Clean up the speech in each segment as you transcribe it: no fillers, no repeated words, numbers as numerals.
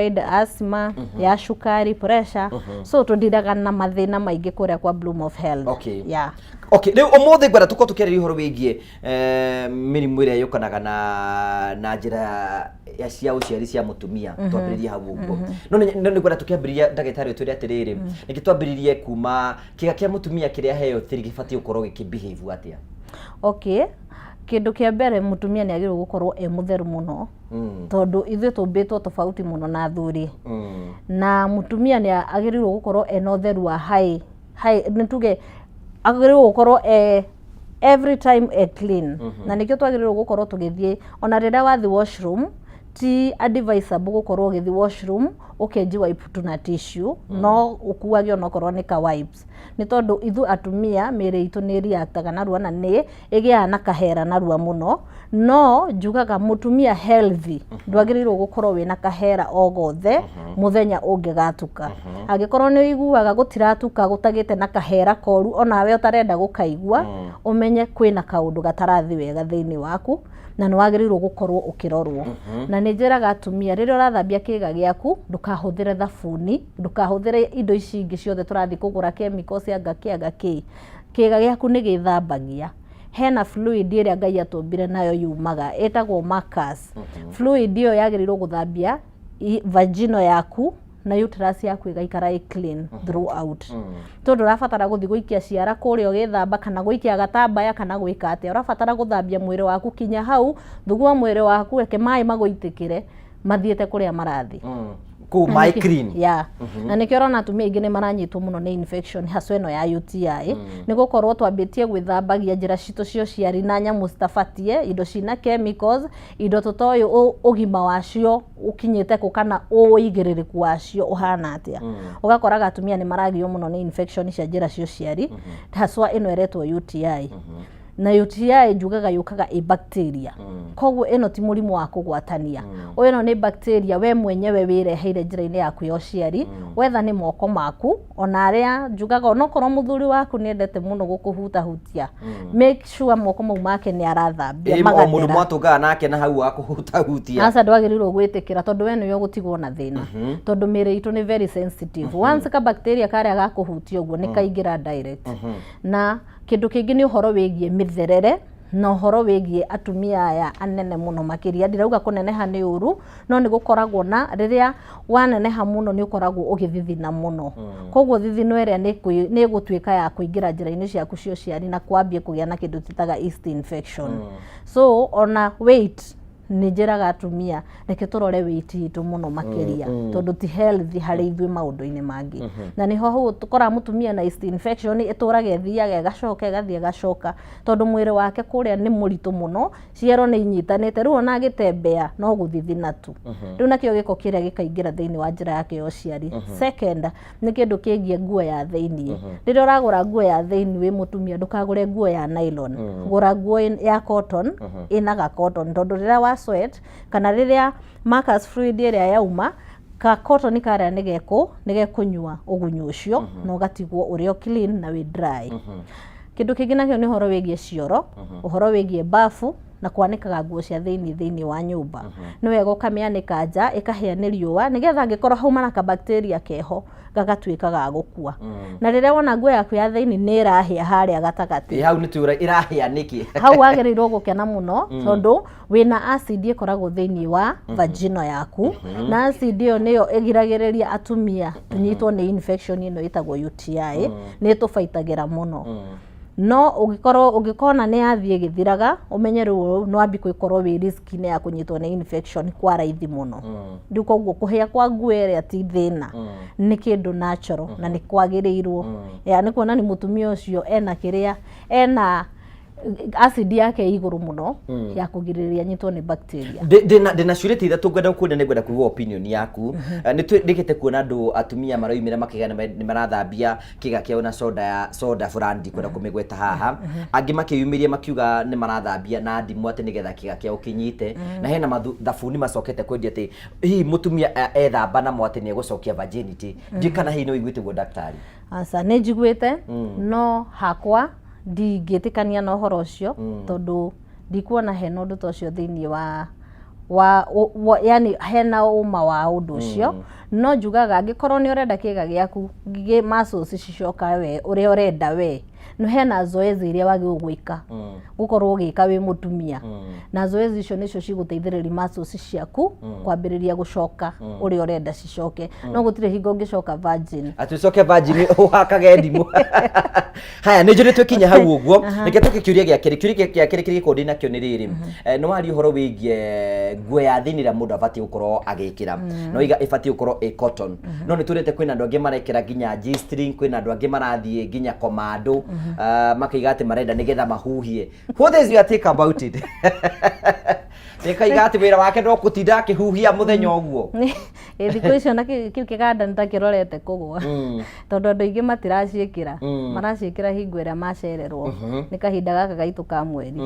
Asthma, ya cukari, pressure. So tũndiraga na mathĩna maingĩ kũrĩa kwa Bloom of Health. Yeah. Okay, rĩu ũmũthĩ ngwenda tũkorwo tũkĩarĩria ũhoro wĩgiĩ mĩrimũ ĩrĩa yũkanaga na njĩra ya cia ũciari cia mũtumia. Twambĩrĩrie hau ũguo, no nĩ ngwenda tũkĩambĩrĩria, ndagĩtarĩ, ũtwĩre atĩrĩrĩ, nĩkĩ twambĩrĩrie kuma kĩga kĩa mũtumia kĩrĩa heo thiri gĩbatiĩ gũkorwo gĩkĩ behave atĩa? Okay, kĩndũ kĩa mbere, mũtumia nĩ agĩrĩirwo gũkorwo e mũtheru mũno, tondũ ithuĩ tũmbĩtwo tofauti mũno na athuri. Na mũtumia nĩ agĩrĩirwo gũkorwo ena ũtheru wa high high, nĩ tuge agĩrĩirwo gũkorwo e every time e clean. Na nĩkĩo twagĩrĩirwo gũkorwo tũgĩthiĩ, ona rĩrĩa wathiĩ washroom, ti advisable gũkorwo ũgĩthiĩ washroom ũkenji wipe tu na tissue, no ũkuage onokorwo nĩ ka wipes, nĩ tondũ ithuĩ atumia mĩĩrĩ itũ nĩ reactaga narua na nĩ ĩgĩaga na kahera narua mũno. No njugaga mũtumia healthy ndwagĩrĩirwo gũkorwo wĩna kahera o gothe mũthenya ũngĩgatuka. Angĩkorwo nĩ ũiguaga gũtiratuka gũtagĩte na kahera koru, onawe ũtarenda gũkaigua, ũmenye kwĩna kaũndũ gatarathi wega thĩinĩ waku na nĩ wagĩrĩirwo gũkorwo ũkĩrorwo. Na nĩ njĩraga atumia, rĩrĩa ũrathambia kĩga gĩaku, ndũkahũthĩre thabuni, ndũkahũthĩre indo ici ingĩ ciothe tũrathiĩ kũgũra, chemicals, anga kĩ anga kĩ. Kĩga gĩaku nĩ gĩthambagia. Hena fluid ĩrĩa Ngai atũmbire nayo yumaga ĩtagwo mucus. Fluid ĩyo yagĩrĩirwo gũthambia vagina yaku na uterus yaku ĩgaikara ĩ clean throughout, tondũ ũrabatara gũthiĩ gũikia ciara kũrĩa ũgĩthamba, kana gũikia gatambaya, kana gwĩka atĩa. Ũrabatara gũthambia mwĩrĩ waku kinya hau, thugua mwĩrĩ waku, reke maĩ magũitĩkĩre mathiĩte kũrĩa marathiĩ. Kũu maĩ clean. Yeah. Na nĩkĩo ũrona atumia aingĩ nĩ maranyitwo mũno nĩ infection haswa ĩno ya UTI, nĩ gũkorwo twambĩtie gwĩthambagia njĩra citũ cia ũciari na nyamũ citabatie, indo cina chemicals, indo tũtoĩ ũgima wacio ũkinyĩte kũ kana ũigĩrĩrĩku wacio ũhana atĩa. Ũgakoraga atumia nĩ maragio mũno nĩ infection cia njĩra cia ũciari, haswa ĩno ĩretwo UTI. Na UTI njugaga yũkaga ĩ bacteria, koguo ĩno ti mũrimũ wa kũgwatania. Ĩno nĩ bacteria we mwenyewe wĩreheire njĩra-inĩ yaku ya ũciari. Wetha nĩ moko maku, ona arĩa njugaga, onokorwo mũthuri waku nĩ endete mũno gũkũhutahutia, make sure moko mau make nĩ arathambia Ĩ, o mũndũ magathera. Mwatũngaga nake na hau wa kũhutahutia. Aca, ndwagĩrĩirwo gwĩtĩkĩra, tondũ we nĩwe ũgũtigwo na thĩna, tondũ mĩĩrĩ itũ nĩ very sensitive. Once ka bacteria karĩa gakũhutia ũguo, nĩ kaingĩra direct. Na kĩndũ kĩngĩ nĩ ũhoro wĩgiĩ mĩtherere na ũhoro wĩgiĩ atumia aya anene mũno makĩria. Ndirauga kũneneha nĩ ũru, no nĩ gũkoragwo na rĩrĩa waneneha mũno nĩ ũkoragwo ũgĩthithina mũno, koguo thithino ĩrĩa nĩ ĩgũtuĩka ya kũingĩra njĩra-inĩ ciaku cia ũciari na kwambie kũgĩa na kĩndũ twĩtaga yeast infection. So ona weight, nĩ njĩraga atumia, reke tũrore weight itũ mũno makĩria, tondũ ti healthy harĩ ithuĩ maũndũ-inĩ mangĩ. Na nĩho hau tũkoraga mũtumia na yeast infection ĩtũraga ĩthiaga ĩgacoka, ĩgathiĩ ĩgacoka, tondũ mwĩrĩ wake kũrĩa nĩ mũritũ mũno, ciero nĩ inyitanĩte. Rĩu ona agĩtembea no gũthithina tu. Rĩu nakĩo gĩko kĩrĩa gĩkaingĩra thĩinĩ wa njĩra yake ya ũciari. Second nĩ kĩndũ kĩgiĩ nguo ya thĩiniĩ. Rĩrĩa ũragũra nguo ya thĩiniĩ wĩ mũtumia, ndũkagũre nguo ya nylon, gũra nguo ya cotton, ĩna ga cotton, tondũ rĩrĩa wa sweat kana rĩrĩa mucus fluid ĩrĩa yauma, ka cotton karĩa nĩ gekũnyua ũgunyu ũcio na ũgatigwo ũrĩ o clean na wĩ dry. Kĩndũ kĩngĩ nakĩo nĩ ũhoro wĩgiĩ cioro, ũhoro wĩgiĩ bafu na kwanĩkaga nguo cia thĩiniĩ thĩiniĩ wa nyũmba. Nĩ wega ũkamĩanĩka nja ĩkahĩa nĩ riũa, nĩgetha angĩkorwo hauma na kabacteria keho, gagatuĩka ga gũkua. Na rĩrĩa wona nguo yaku ya thĩiniĩ nĩ ĩrahĩa harĩa gatagatĩ, Ĩ, hau nĩ tũra ĩrahĩa nĩkĩ? Hau wagĩrĩirwo gũkena mũno, tondũ wĩna acid ĩkoragwo thĩiniĩ wa vagina yaku, na acid ĩyo nĩyo ĩgiragĩrĩria atumia tũnyitwo nĩ infection ĩno ĩtagwo UTI. Nĩ ĩtũbaitagĩra mũno. No ũngĩkorwo ũngĩkona nĩ yathiĩ ĩgĩthiraga, ũmenye rĩu no wambie gũkorwo wĩ risk-inĩ ya kũnyitwo nĩ infection kwa raithi mũno. Rĩu koguo kũhĩa kwa nguo ĩrĩa ti thĩna, nĩ kĩndũ natural na nĩ kwagĩrĩirwo ya nĩ kuona nĩ mũtumia ũcio ena kĩrĩa ena acid yake ĩ igũrũ mũno ya kũgirĩrĩria nyitwo nĩ bacteria. Ndĩna ciũria 3 ngwenda gũkũria, nĩ ngwenda kũigua opinion yaku. Nĩ twĩrĩkĩte kuona andũ atumia maroimĩra makĩgĩa nĩ marathambia kĩga kĩao na soda ya soda brand kwenda kũmĩgweta haha. Angĩ makĩyumĩria makiuga nĩ marathambia na ndimũ, atĩ nĩgetha kĩga kĩao kĩnyite. Na hena thabuni macokete kwendia atĩ hihi mũtumia ethamba namo atĩ nĩ egũcokia virginity. Ndiũĩ kana hihi nĩ ũiguĩte guo, ndagĩtarĩ? Aca, nĩ njiguĩte, no hakwa ndingĩtĩkania na ũhoro ũcio, tondũ ndikuona hena ũndũ ta ũcio thĩiniĩ wa Wa, wa, yani hena ũma wa ũndũ ũcio. No njugaga angĩkorwo nĩ ũrenda kĩga gĩaku gĩ muscles cicoka we ũrĩa ũrenda we, no hena zoezi iria wagĩrĩirwo gwĩka, gũkorwo ũgĩka wĩ mũtumia, na zoezi icio nĩcio cigũteithĩrĩria muscles ciaku kwambĩrĩria gũcoka ũrĩa ũrenda cicoke. No gũtirĩ hingo ũngĩcoka virgin. Atĩ ũcoke virgin ũhakage ndimũ. Haya, nĩ njũrĩ twĩkinya hau ũguo. Reke tũke kĩũria gĩa kerĩ. Kĩũria gĩa kerĩ kĩrĩa gĩkoragwo ndĩ nakĩo nĩ rĩrĩ. Nĩ waria ũhoro wĩgiĩ nguo ya thĩinĩ ĩrĩa mũndũ abatiĩ gũkorwo agĩkĩra, no iga ĩbatiĩ gũkorwo ĩ cotton, no nĩ tũrĩte kwĩna andũ angĩ marekĩra nginya G-string, kwĩna andũ angĩ marathiĩ nginya komando, makaiga atĩ marenda nĩgetha mahuhie. What is your take about it? Nĩkaiga atĩ wĩra wake no gũtinda akĩhuhia mũthenya ũguo. Ĩ, thikũ icio na kĩu kĩganda nĩ ta kĩrorete kũgwa, tondũ andũ aingĩ matiraciĩkĩra, maraciĩkĩra hingo ĩrĩa macererwo nĩ kahinda gaka gaitũ ka mweri.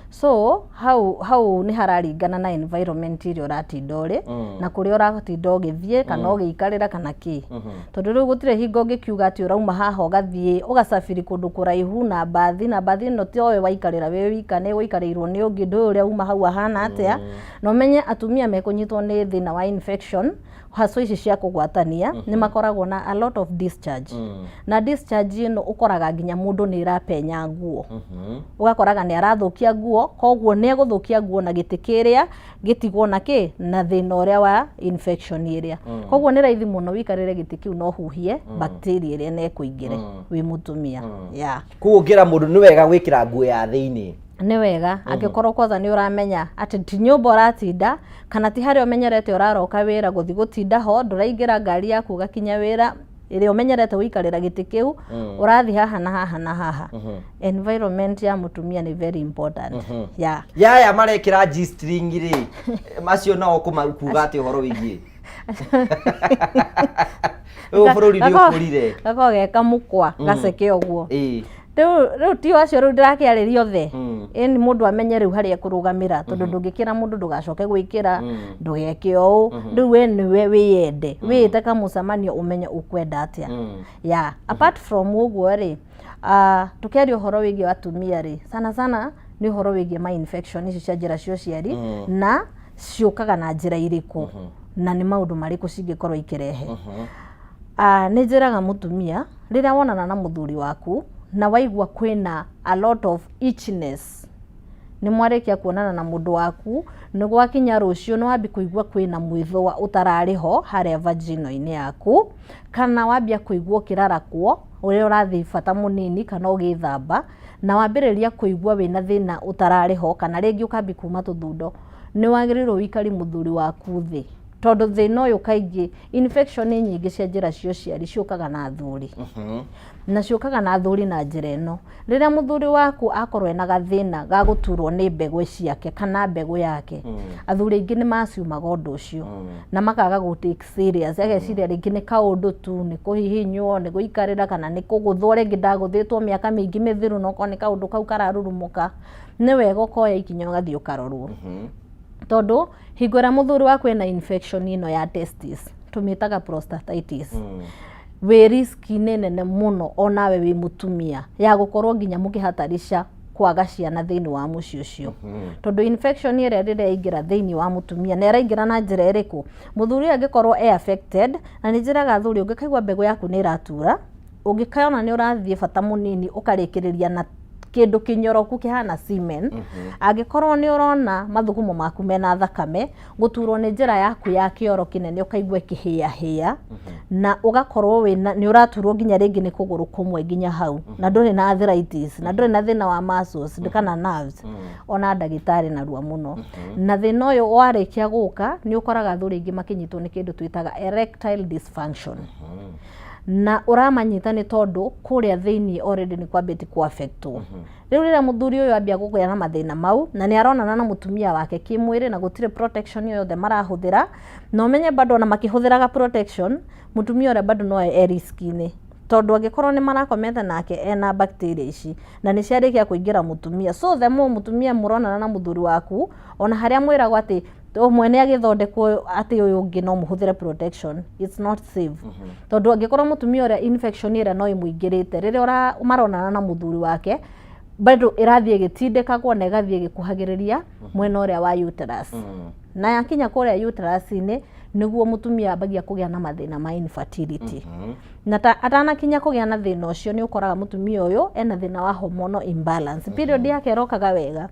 So hau hau nĩ hararingana na environment ĩrĩa ũratinda ũrĩ, na kũrĩa ũratinda ũgĩthiĩ kana ũgĩikarĩra kana kĩ, tondũ rĩu gũtirĩ hingo ũngĩkiuga atĩ ũrauma haha ũgathiĩ ũgacabiri kũndũ kũraihu na mbathi, na mbathi ĩno ti owe waikarĩra wĩ wika, nĩ ũikarĩirwo nĩ ũngĩ, ndũĩ ũrĩa uma hau ahana atĩa. Na ũmenye atumia mekũnyitwo nĩ thĩna wa infection haswa ici cia kũgwatania nĩ makoragwo na a lot of discharge, na discharge ĩno ũkoraga nginya mũndũ nĩ ĩrapenya nguo, ũgakoraga nĩ arathũkia nguo. Koguo nĩ egũthũkia nguo na gĩtĩ kĩrĩa gĩtigwo na kĩ na thĩna ũrĩa wa infection ĩrĩa. Koguo nĩ raithi mũno wĩikarĩre gĩtĩ kĩu na ũhuhie bacteria ĩrĩa na ĩkũingĩre wĩ mũtumia, yeah. Koguo ngĩra mũndũ nĩ wega gwĩkĩra nguo ya thĩinĩ. Nĩ wega angĩkorwo kwanza nĩ ũramenya atĩ ti nyũmba ũratinda kana ti harĩa ũmenyerete ũraroka wĩra gũthiĩ gũtinda ho, ndũraingĩra ngari yaku ũgakinya wĩra ĩrĩa ũmenyerete gũikarĩra gĩtĩ kĩu, ũrathiĩ haha na haha na haha. Environment ya mũtumia nĩ very important, yeah. Yaya marekĩra G-string rĩ, macio nao kuga atĩ ũhoro wĩgiĩ ũyũ bũrũri nĩ ũkũrire? Gakoragwo ge kamũkwa gaceke ũguo. Rĩu ti acio rĩu ndĩrakĩarĩria othe. Ĩni mũndũ amenye rĩu harĩa ekũrũgamĩra, tondũ ndũngĩkĩra mũndũ ndũgacoke gwĩkĩra, ndũgeke ũũ. Rĩu we nĩwe wĩyende, wĩĩte kamũcemanio ũmenye ũkwenda atĩa. Yeah, apart from ũguo rĩ, tũkĩaria ũhoro wĩgiĩ atumia rĩ, sana sana nĩ ũhoro wĩgiĩ ma infection ici cia njĩra cia ũciari, na ciũkaga na njĩra irĩkũ na nĩ maũndũ marĩkũ cingĩkorwo ikĩrehe. Nĩ njĩraga mũtumia, rĩrĩa wonana na mũthuri waku na waigua kwĩna a lot of itchiness, nĩ mwarĩkia kuonana na mũndũ waku, nĩ gwakinya rũciũ nĩ wambia kũigua kwĩna mwĩthũa ũtararĩ ho harĩa vagina-inĩ yaku, kana wambia kũigua ũkĩrarakwo ũrĩa ũrathiĩ bata mũnini kana ũgĩthamba, na wambĩrĩria kũigua wĩna thĩna ũtararĩ ho, kana rĩngĩ ũkambia kuma tũthundo, nĩ wagĩrĩirwo wĩikari mũthuri waku thĩ, tondũ thĩna ũyũ kaingĩ infection nyingĩ cia njĩra cia ũciari ciũkaga na athuri, na ciũkaga na athuri na njĩra ĩno: rĩrĩa mũthuri waku akorwo ena gathĩna ga gũturwo nĩ mbegũ ciake kana mbegũ yake, athuri aingĩ nĩ maciumaga ũndũ ũcio na makaga gũ take serious. Ageciria rĩngĩ nĩ kaũndũ tu, nĩ kũhihinywo, nĩ gũikarĩra, kana nĩ kũgũthwo, rĩngĩ ndagũthĩtwo mĩaka mĩingĩ mĩthiru, na okorwo nĩ kaũndũ kau kararurumũka, nĩ wega ũkoya ikinya ũgathiĩ ũkarorwo, tondũ hingo ĩrĩa mũthuri waku ena infection ĩno ya testis, tũmĩtaga prostatitis, wĩ risk-inĩ nene mũno onawe wĩ mũtumia ya gũkorwo nginya mũkĩhatarisha kwaga ciana thĩinĩ wa mũciĩ ũcio, tondũ infection ĩrĩa rĩrĩa yaingĩra thĩinĩ wa mũtumia, na ĩraingĩra na njĩra ĩrĩkũ? Mũthuri ũyũ angĩkorwo e affected, na nĩ njĩraga athuri, ũngĩkaigua mbegũ yaku nĩ ĩratura, ũngĩkaona nĩ ũrathiĩ bata mũnini ũkarĩkĩrĩria na kĩndũ kĩnyoroku kĩhana semen, angĩkorwo nĩ ũrona mathugumo maku mena thakame, gũturwo nĩ njĩra yaku ya kĩoro kĩnene ũkaigua ĩkĩhĩahĩa, na ũgakorwo wĩna nĩ ũraturwo nginya rĩngĩ nĩ kũgũrũ kũmwe nginya hau, na ndũrĩ na arthritis, na ndũrĩ na thĩna wa muscles kana nerves, ona ndagĩtarĩ narua mũno. Na thĩna ũyũ warĩkia gũka, nĩ ũkoraga athuri aingĩ makĩnyitwo nĩ kĩndũ twĩtaga erectile dysfunction, na ũramanyita nĩ tondũ kũrĩa thĩinĩ already nĩ kwambĩtie ku affectwo. Rĩu rĩrĩa mũthuri ũyũ ambia kũgĩa na mathĩna mau, na nĩ aronana na mũtumia wake kĩmwĩrĩ, na gũtirĩ protection yothe marahũthĩra, na ũmenye bado ona makĩhũthĩraga protection, mũtumia ũrĩa bado no e risk-inĩ, tondũ angĩkorwo nĩ marakomete nake ena bacteria ici na nĩ ciarĩkia kũingĩra mũtumia. So the more mũtumia mũronana na mũthuri waku, ona harĩa mwĩragwo atĩ ũmwe nĩ agĩthondekwo atĩ ũyũ ũngĩ no mũhũthĩre protection, it's not safe, tondũ angĩkorwo mũtumia ũrĩa infection ĩrĩa no ĩmũingĩrĩte rĩrĩa maronana na mũthuri wake, bado ĩrathiĩ ĩgĩtindĩkagwo na ĩgathiĩ ĩgĩkuhagĩrĩria mwena ũrĩa wa uterus. Na yakinya kũrĩa uterus-inĩ, nĩguo mũtumia ambagia kũgĩa na mathĩna ma infertility. Na ta atanakinya kũgĩa na thĩna ũcio, nĩ ũkoraga mũtumia ũyũ ena thĩna wa hormonal imbalance. Period yake ĩrokaga wega,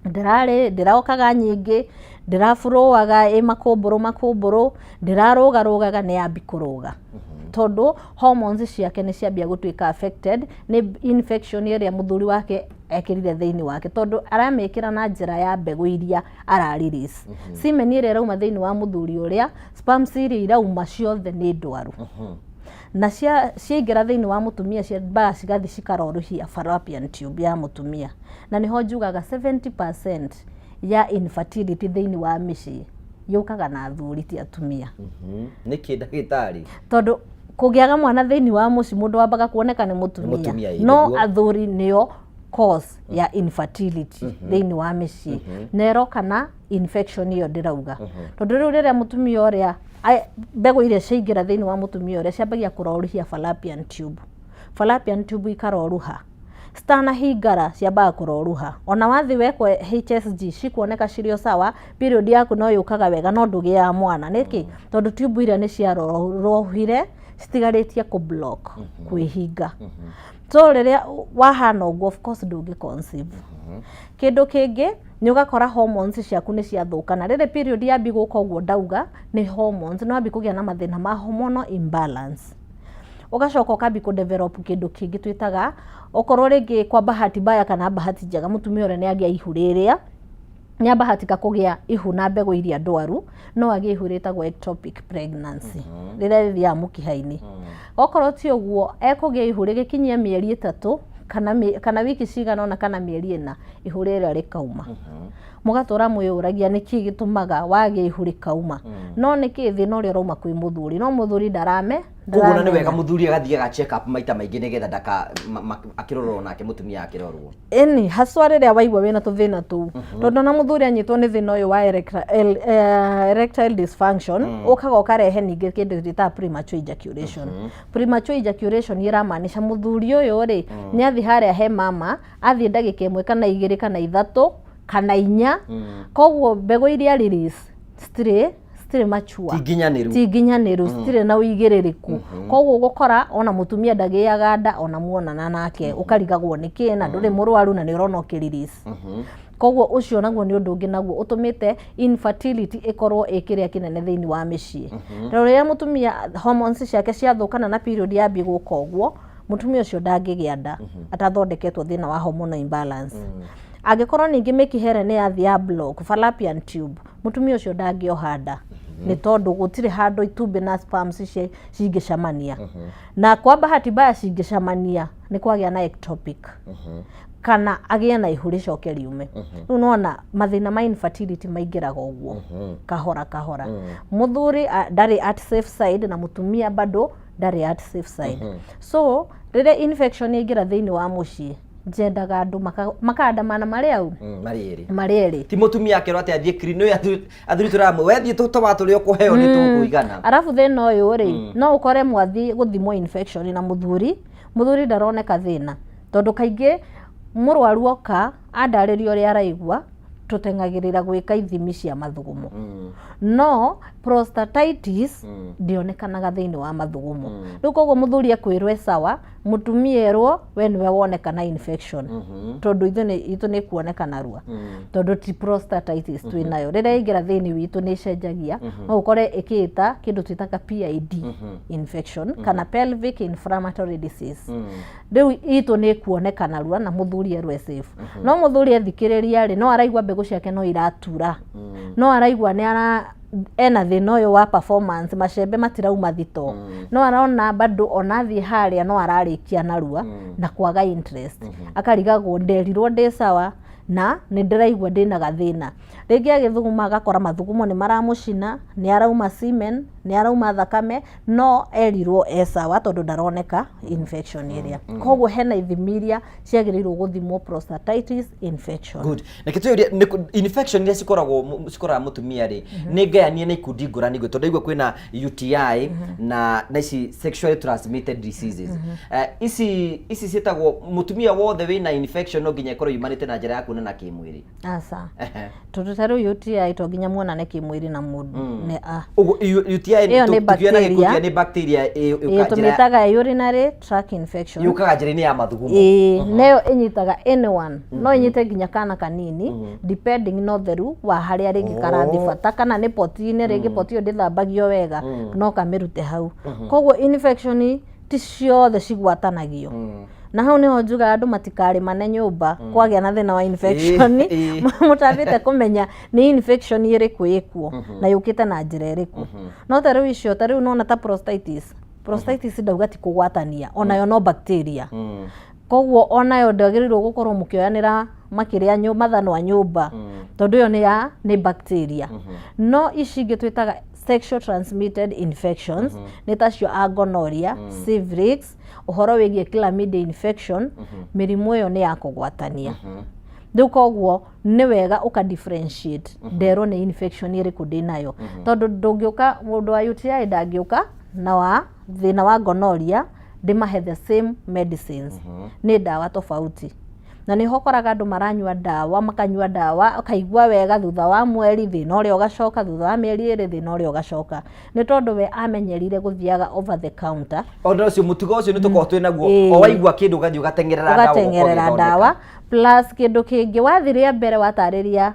ndĩrarĩ ndĩrokaga nyingĩ, ndĩraburuaga ĩ makũmbũrũ makũmbũrũ, ndĩrarũgarũgaga, nĩ yambi kũrũga tondũ hormones ciake nĩ ciambia gũtuĩka affected nĩ infection ĩrĩa mũthuri wake ekĩrire thĩinĩ wake, tondũ aramĩkĩra na njĩra ya mbegũ iria ara release. Semen ĩrĩa ĩrauma thĩinĩ wa mũthuri ũrĩa, sperms iria irauma ciothe nĩ ndwaru, na ciaingĩra thĩinĩ wa mũtumia, ciambaga cigathiĩ cikaroruhia fallopian tube ya mũtumia. Na nĩho njugaga 70% ya infertility thĩinĩ wa mĩciĩ yũkaga na athuri, ti atumia. Nĩkĩ, ndagĩtarĩ? Tondũ kũgĩaga mwana thĩinĩ wa mũciĩ, mũndũ wambaga kuoneka nĩ mũtumia. Mũtumia, ĩ, no nĩguo. Athuri nĩo cause ya infertility thĩinĩ wa mĩciĩ, na ĩroka na infection ĩyo ndĩrauga, tondũ rĩu rĩrĩa mũtumia ũrĩa mbegũ iria ciaingĩra thĩinĩ wa mũtumia ũrĩa, ciambagia kũroruhia fallopian tube. Fallopian tube ikaroruha citanahingara, ciambaga kũroruha. Ona wathi wekwo HSG, cikuoneka cirĩ o sawa, period yaku no yũkaga wega, no ndũgĩaga mwana. Nĩkĩ? Tondũ tube iria nĩ ciaroruhire, citigarĩtie kũ block, kwĩhinga. So rĩrĩa wahana ũguo, of course ndũngĩ conceive. Kĩndũ kĩngĩ nĩ ũgakora hormones ciaku nĩ ciathũka, na rĩrĩ period yambi gũka ũguo ndauga nĩ hormones, nĩ wambi kũgĩa na mathĩna ma hormonal imbalance. Ũgacoka ũkambi kũ develop kĩndũ kĩngĩ twĩtaga, okorwo rĩngĩ kwa bahati mbaya kana bahati njega, mũtumia ũrĩa nĩ agĩa ihu, rĩrĩa nĩ abahatika kũgĩa ihu na mbegũ iria ndwaru, no agĩe ihu rĩtagwo ectopic pregnancy, rĩrĩa rĩthiaga mũkiha-inĩ. Okorwo ti ũguo, ekũgĩa ihu rĩgĩkinyia mĩeri 3 kana wiki cigana ũna kana mĩeri 4, ihu rĩrĩa rĩkauma. Mũgatũra mwĩyũragia nĩkĩ gĩtũmaga wagĩa ihu rĩkauma, no nĩkĩ thĩna ũrĩa ũrauma kwĩ mũthuri, no mũthuri ndarame. Koguo na nĩ wega Ndaramenya. Mũthuri agathiaga check up maita maingĩ nĩgetha ndaka akĩrorwo nake mũtumia akĩrorwo. Ĩni, haswa rĩrĩa waigua wĩna tũthĩna tũu, tondũ ona mũthuri anyitwo nĩ thĩna ũyũ wa erectile dysfunction, ũkaga ũkarehe ningĩ kĩndũ gĩtaga premature ejaculation. Premature ejaculation ĩramaanisha mũthuri ũyũ rĩ, nĩ athiĩ harĩa he mama, athiĩ ndagĩka 1 kana 2 kana 3 kana 4, koguo mbegũ iria release citirĩ mature. Ti nginyanĩru. Ti nginyanĩru, citirĩ na ũigĩrĩrĩku. Koguo ũgũkora ona mũtumia ndagĩaga nda ona muonana nake, ũkarigagwo nĩkĩ na ndũrĩ mũrwaru na nĩ ũrona ũkĩ-release. Koguo ũcio naguo nĩ ũndũ ũngĩ naguo ũtũmĩte infertility ĩkorwo ĩ kĩrĩa kĩnene thĩinĩ wa mĩciĩ. Tondũ rĩrĩa mũtumia hormones ciake ciathũkana na period yambie gũka ũguo, mũtumia ũcio ndangĩgĩa nda atathondeketwo thĩna wa hormonal imbalance. Angĩkorwo ningĩ mĩkiha ĩrĩa nĩ yathiĩ ya block fallopian tube, mũtumia ũcio ndangĩoha nda, nĩ tondũ gũtirĩ handũ itumbĩ na sperms cingĩcemania. Na kwa bahati mbaya cingĩcemania, nĩ kwagĩa na ectopic kana agĩe na ihu rĩcoke riume. Rĩu nona mathĩna ma infertility maingĩraga ũguo kahora kahora. Mũthuri ndarĩ at safe side, na mũtumia bado ndarĩ at safe side. So rĩrĩa infection yaingĩra thĩinĩ wa mũciĩ, njendaga andũ makaandamana marĩ au. Marĩ erĩ. Marĩ erĩ. Ti mũtumia akerwo atĩ athiĩ clinic, athuri tũramwe we thiĩ tũtoma tũrĩa ũkũheo nĩ tũkũigana. Arabu thĩna ũyũ rĩ, no ũkore mwathi gũthimwo infection na mũthuri ndaroneka thĩna, tondũ kaingĩ mũrwaru oka andarĩria ũrĩa araigua, tũteng'agĩrĩra gwĩka ithimi cia mathugumo. No prostatitis ndĩonekanaga thĩinĩ wa mathugumo. Rĩu koguo mũthuri ekwĩrwo e sawa, mũtumia erwo we nĩwe woneka na infection, tondũ ithuĩ itũ nĩ kuoneka narua, tondũ ti prostatitis twĩ nayo. Rĩrĩa yaingĩra thĩinĩ witũ nĩ ĩcenjagia, no ũkore ĩkĩĩta kĩndũ twĩtaga PID infection kana pelvic inflammatory disease. Rĩu itũ nĩ kuoneka narua na mũthuri erwo e safe. No mũthuri ethikĩrĩria rĩ, no araigua mbegũ ciake no iratura, no araigua nĩ ara ena thĩna ũyũ wa performance, macembe matirauma thito, no arona bado ona athiĩ harĩa no ararĩkia narua na kwaga interest, akarigagwo nderirwo ndĩ sawa na nĩ ndĩraigua ndĩna gathĩna. Rĩngĩ agĩthuguma agakora mathugumo nĩ maramũcina, nĩ arauma semen, Nĩ arauma thakame, no erirwo e sawa tondũ ndaroneka infection ĩrĩa. Koguo hena ithimi iria ciagĩrĩirwo gũthimwo prostatitis infection. Good. Reke twĩyũrie, infection iria cikoragwo cikoraga mũtumia rĩ, nĩ ngayanie na ikundi ngũrani ngũrani, tondũ ndaigua kwĩna UTI na ici sexually transmitted diseases. Ici ciĩtagwo mũtumia wothe wĩna infection no nginya ĩkorwo yumanĩte na njĩra ya kuonana kĩmwĩrĩ? Aca, tondũ ta rĩu UTI to nginya muonane kĩmwĩrĩ na mũndũ nĩ a Ũguo UTI Ĩyo nĩ tũkiona bacteria. gĩkuũ nĩ bacteria ĩũka njĩra Tũmĩtaga urinary tract infection. Yũkaga njĩra-inĩ ya mathugumo. Ĩĩ, nayo ĩnyitaga anyone, no ĩnyite nginya kana kanini, depending na ũtheru wa harĩa rĩngĩ karathi bata, kana nĩ poti-inĩ, rĩngĩ poti ĩyo ndĩthambagio wega, no kamĩrute hau. Koguo infection ti ciothe cigwatanagio, na hau niho njugaga andũ matikarĩmane nyũmba kwagĩa na thĩna wa infection mũtambĩte kũmenya nĩ infection ĩrĩkũ ĩkuo na yũkĩte na njĩra ĩrĩkũ. No ta rĩu icio, ta rĩu nona ta prostatitis ndauga ti kũgwatania, onayo no bacteria. Koguo onayo ndwagĩrĩirwo gũkorwo mũkĩoyanĩra makĩrĩa mathanwa nyũmba, tondũ ĩyo nĩ ya nĩ bacteria. No ici ingĩ twĩtaga sexual transmitted infections nĩ tacio a gonorrhea, syphilis, ũhoro wĩgiĩ chlamydia infection. Mĩrimũ ĩyo nĩ ya kũgwatania. Rĩu koguo nĩ wega ũka differentiate, nderwo nĩ infection ĩrĩkũ ndĩnayo, tondũ ndũngĩũka, mũndũ wa UTI ndangĩũka na wa thĩna wa gonorrhea ndĩmahe the same medicines. Nĩ ndawa tofauti, na nĩho ũkoraga andũ maranyua ndawa, makanyua ndawa, akaigua wega, thutha wa mweri thĩna ũrĩa ũgacoka, thutha wa mĩeri 2 thĩna ũrĩa ũgacoka, nĩ tondũ we amenyerire gũthiaga over the counter. Ona ũcio mũtugo ũcio nĩ tũkoragwo twĩ naguo, o waigua kĩndũ ũgathiĩ ũgateng'erera ndawa, ũgateng'erera ũgoka. Ndawa plus kĩndũ kĩngĩ, wathi rĩa mbere watarĩria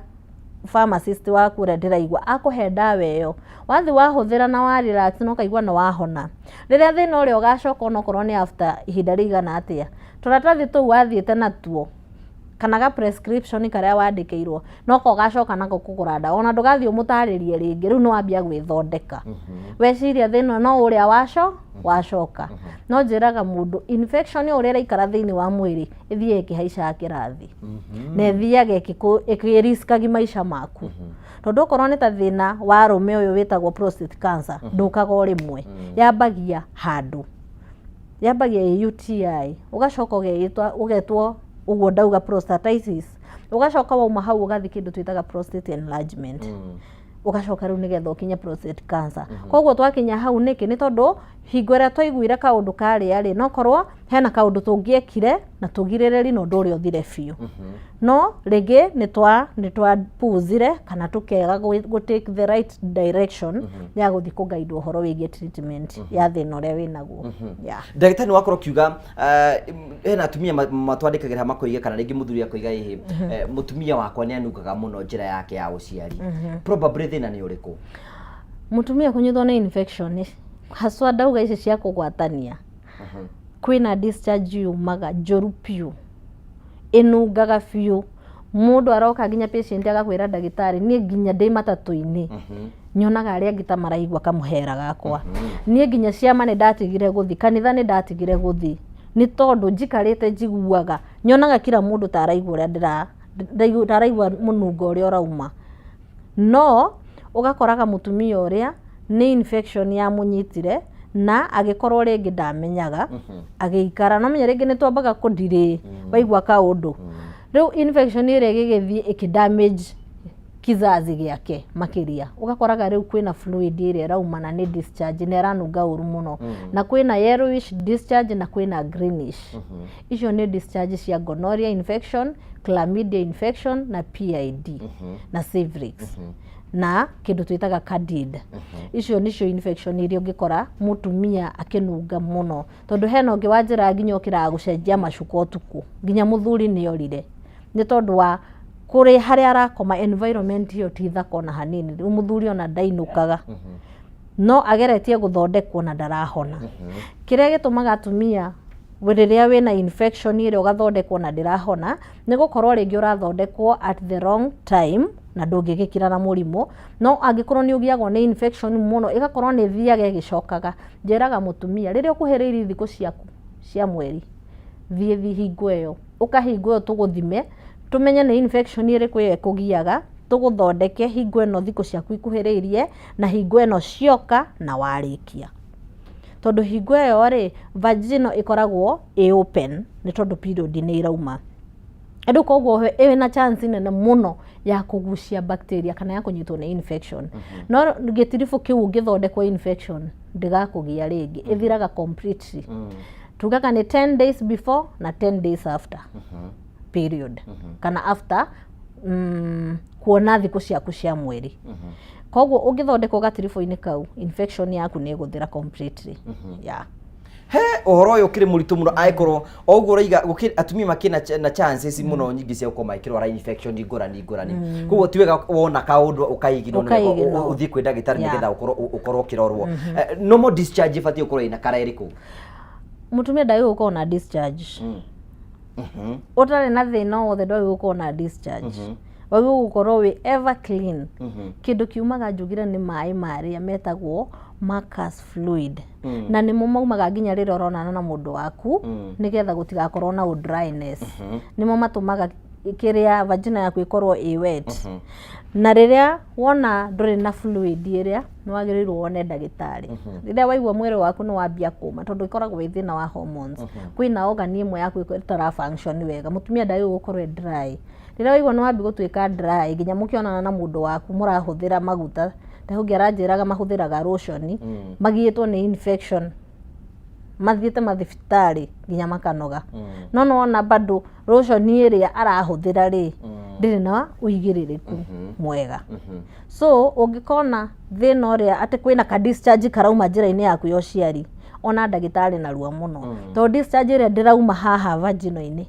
pharmacist waku ũrĩa ndĩraigua, akũhe ndawa ĩyo, wathi wahũthĩra na wa relax na ũkaigua nĩ wahona. Rĩrĩa thĩna ũrĩa ũgacoka, onokorwo nĩ after ihinda rĩigana atĩa, tũratathi tũu wathiĩte natuo kana ga prescription karĩa wandĩkĩirwo noko ũgacoka nako kũgũra ndawa, ona ndũgathiĩ ũmũtarĩrie rĩngĩ. Rĩu nĩ wambia gwĩthondeka, weciria thĩna no ũrĩa wacoka. No njĩraga mũndũ, infection o ũrĩa ĩraikara thĩinĩ wa mwĩrĩ ĩthiaga ĩkĩhaicaga kĩrathi na ĩthiaga ĩkĩriskagi maica maku, tondũ okorwo nĩ ta thĩna wa arũme ũyũ wĩtagwo prostate cancer, ndũkaga o rĩmwe, yambagia handũ, yambagia ĩ UTI, ũgacoka ũgetwo ũguo ndauga prostatitis, ũgacoka wauma hau ũgathiĩ kĩndũ twĩtaga prostate enlargement, ũgacoka rĩu nĩgetha ũkinye prostate cancer. Koguo twakinya hau nĩkĩ? Nĩ tondũ hingo ĩrĩa twaiguire kaũndũ karĩa rĩ, no korwo hena kaũndũ tũngĩekire na tũgirĩrĩrie na ũndũ ũrĩa ũthire biũ, no rĩngĩ nĩ twapuzire kana tũkega gũ take the right direction ya gũthiĩ kũgaidwo ũhoro wĩgiĩ treatment ya thĩna ũrĩa wĩnaguo, yeah. Ndagĩtarĩ, nĩ wakorwo ũkiuga hena atumia matwandĩkagĩra makoiga, kana rĩngĩ mũthuri akoiga, ĩhĩ, mũtumia wakwa nĩ anungaga mũno njĩra yake ya ũciari. Probably thĩna nĩ ũrĩkũ? Mũtumia kũnyitwo nĩ infection, haswa ndauga ici cia kũgwatania, kwĩna discharge yumaga njũru biũ, ĩnungaga biũ. Mũndũ aroka nginya patient agakwĩra, "Ndagĩtarĩ, niĩ nginya ndĩ matatũ-inĩ nyonaga arĩa angĩ ta maraigua kamũhera gakwa. Niĩ nginya ciama nĩ ndatigire gũthi, kanitha nĩ ndatigire gũthi, nĩ tondũ njikarĩte njiguaga, nyonaga kila mũndũ ta araigua ũrĩa ndĩra ta araigua mũnungo ũrĩa ũrauma." No ũgakoraga mũtumia ũrĩa nĩ infection yamũnyitire na agĩkorwo rĩngĩ ndamenyaga, agĩikara no menya rĩngĩ nĩ twambaga kũndirĩ waigua kaũndũ. Rĩu infection ĩrĩa ĩgĩgĩthiĩ ĩkĩ damage kizazi gĩake makĩria, ũgakoraga rĩu kwĩna fluid ĩrĩa ĩrauma na nĩ discharge na ĩranunga ũru mũno, na kwĩna yellowish discharge na kwĩna greenish. Icio nĩ discharge cia gonorrhea infection, chlamydia infection na PID na syphilis na kĩndũ twĩtaga candida. Icio nĩcio infection iria ũngĩkora mũtumia akĩnunga mũno, tondũ hena ũngĩ wa njĩra nginya ũkĩraga gũcenjia macuka ũtukũ, nginya mũthuri nĩ orire, nĩ tondũ wa kũrĩ harĩa arakoma, environment ĩyo ti thaka ona hanini. Rĩu mũthuri ona ndainũkaga, no ageretie gũthondekwo na ndarahona. Kĩrĩa gĩtũmaga atumia rĩrĩa wĩna infection ĩrĩa ũgathondekwo na ndĩrahona nĩ gũkorwo rĩngĩ ũrathondekwo at the wrong time na ndũngĩgĩkira na mũrimũ. No angĩkorwo nĩ ũgĩagwo nĩ infection mũno, ĩgakorwo nĩ ĩthiaga ĩgĩcokaga, njĩraga mũtumia, rĩrĩa ũkuhĩrĩirie thikũ ciaku cia mweri, thiĩ hingo ĩyo, ũka hingo ĩyo tũgũthime, tũmenye nĩ infection ĩrĩkũ ĩyo ĩkũgiaga. Tũgũthondeke hingo ĩno thikũ ciaku ikuhĩrĩirie na hingo ĩno cioka na warĩkia. Tondũ hingo ĩyo rĩ, vagina ĩkoragwo ĩ open nĩ tondũ period nĩ irauma. Rĩu koguo ĩna chance nene mũno ya kũgucia bacteria kana ya kũnyitwo nĩ infection. No gĩtiribũ kĩu ũngĩthondekwo infection ndĩgakũgia rĩngĩ, ĩthiraga completely. Tugaga nĩ 10 days before na 10 days after period kana after kuona thikũ ciaku cia mweri. Koguo ũngĩthondekwo gatiribũ-inĩ kau, infection yaku nĩ ĩgũthira completely. Yeah. He ũhoro ũyũ ũkĩrĩ mũritũ mũno, angĩkorwo o ũguo ũroiga atumia makĩrĩ na chances mũno nyingĩ cia gũkorwo makĩrwara infection ngũrani ngũrani. Koguo ti wega wona kaũndũ ũkaiginwo, nĩ wega Ũkaiginwo. ũthiĩ kwĩ ndagĩtarĩ nĩgetha ũkorwo ũkĩrorwo. Normal discharge ĩbatiĩ gũkorwo ĩna kara ĩrĩkũ? Mũtumia ndagĩrĩirwo gũkorwo na discharge. Ũtarĩ na thĩna o wothe ndwagĩrĩirwo gũkorwo na discharge. Wagĩrĩirwo gũkorwo wĩ ever clean. Kĩndũ kiumaga njugire nĩ maĩ marĩa metagwo mucus fluid. Na nĩmo maumaga nginya rĩrĩa ũronana na mũndũ waku nĩgetha gũtigakorwo na dryness. Nĩmo matũmaga kĩrĩa vagina yaku ĩkorwo ĩ wet. Na rĩrĩa wona ndũrĩ na fluid ĩrĩa, nĩ wagĩrĩirwo wone ndagĩtarĩ. Rĩrĩa waigua mwĩrĩ waku nĩ wambia kũma, tondũ ĩkoragwo ĩ thĩna wa hormones. Kwĩna organ ĩmwe yaku ĩtara function wega. Mũtumia ndagĩrĩirwo gũkorwo e dry. Rĩrĩa waigua nĩ wambia gũtuĩka dry, nginya mũkĩonana na mũndũ waku mũrahũthĩra maguta, ta ũngĩ aranjĩraga mahũthĩraga lotion, magiĩtwo nĩ infection, mathiĩte mathibitarĩ nginya makanoga. No nĩwona bado lotion ĩrĩa arahũthĩra rĩ, ndĩrĩ na ũigĩrĩrĩku mwega. So ũngĩkona thĩna ũrĩa atĩ kwĩna ka discharge karauma njĩra-inĩ yaku ya ũciari, ona ndagĩtarĩ narua mũno. Tondũ discharge ĩrĩa ndĩrauma haha vagina-inĩ,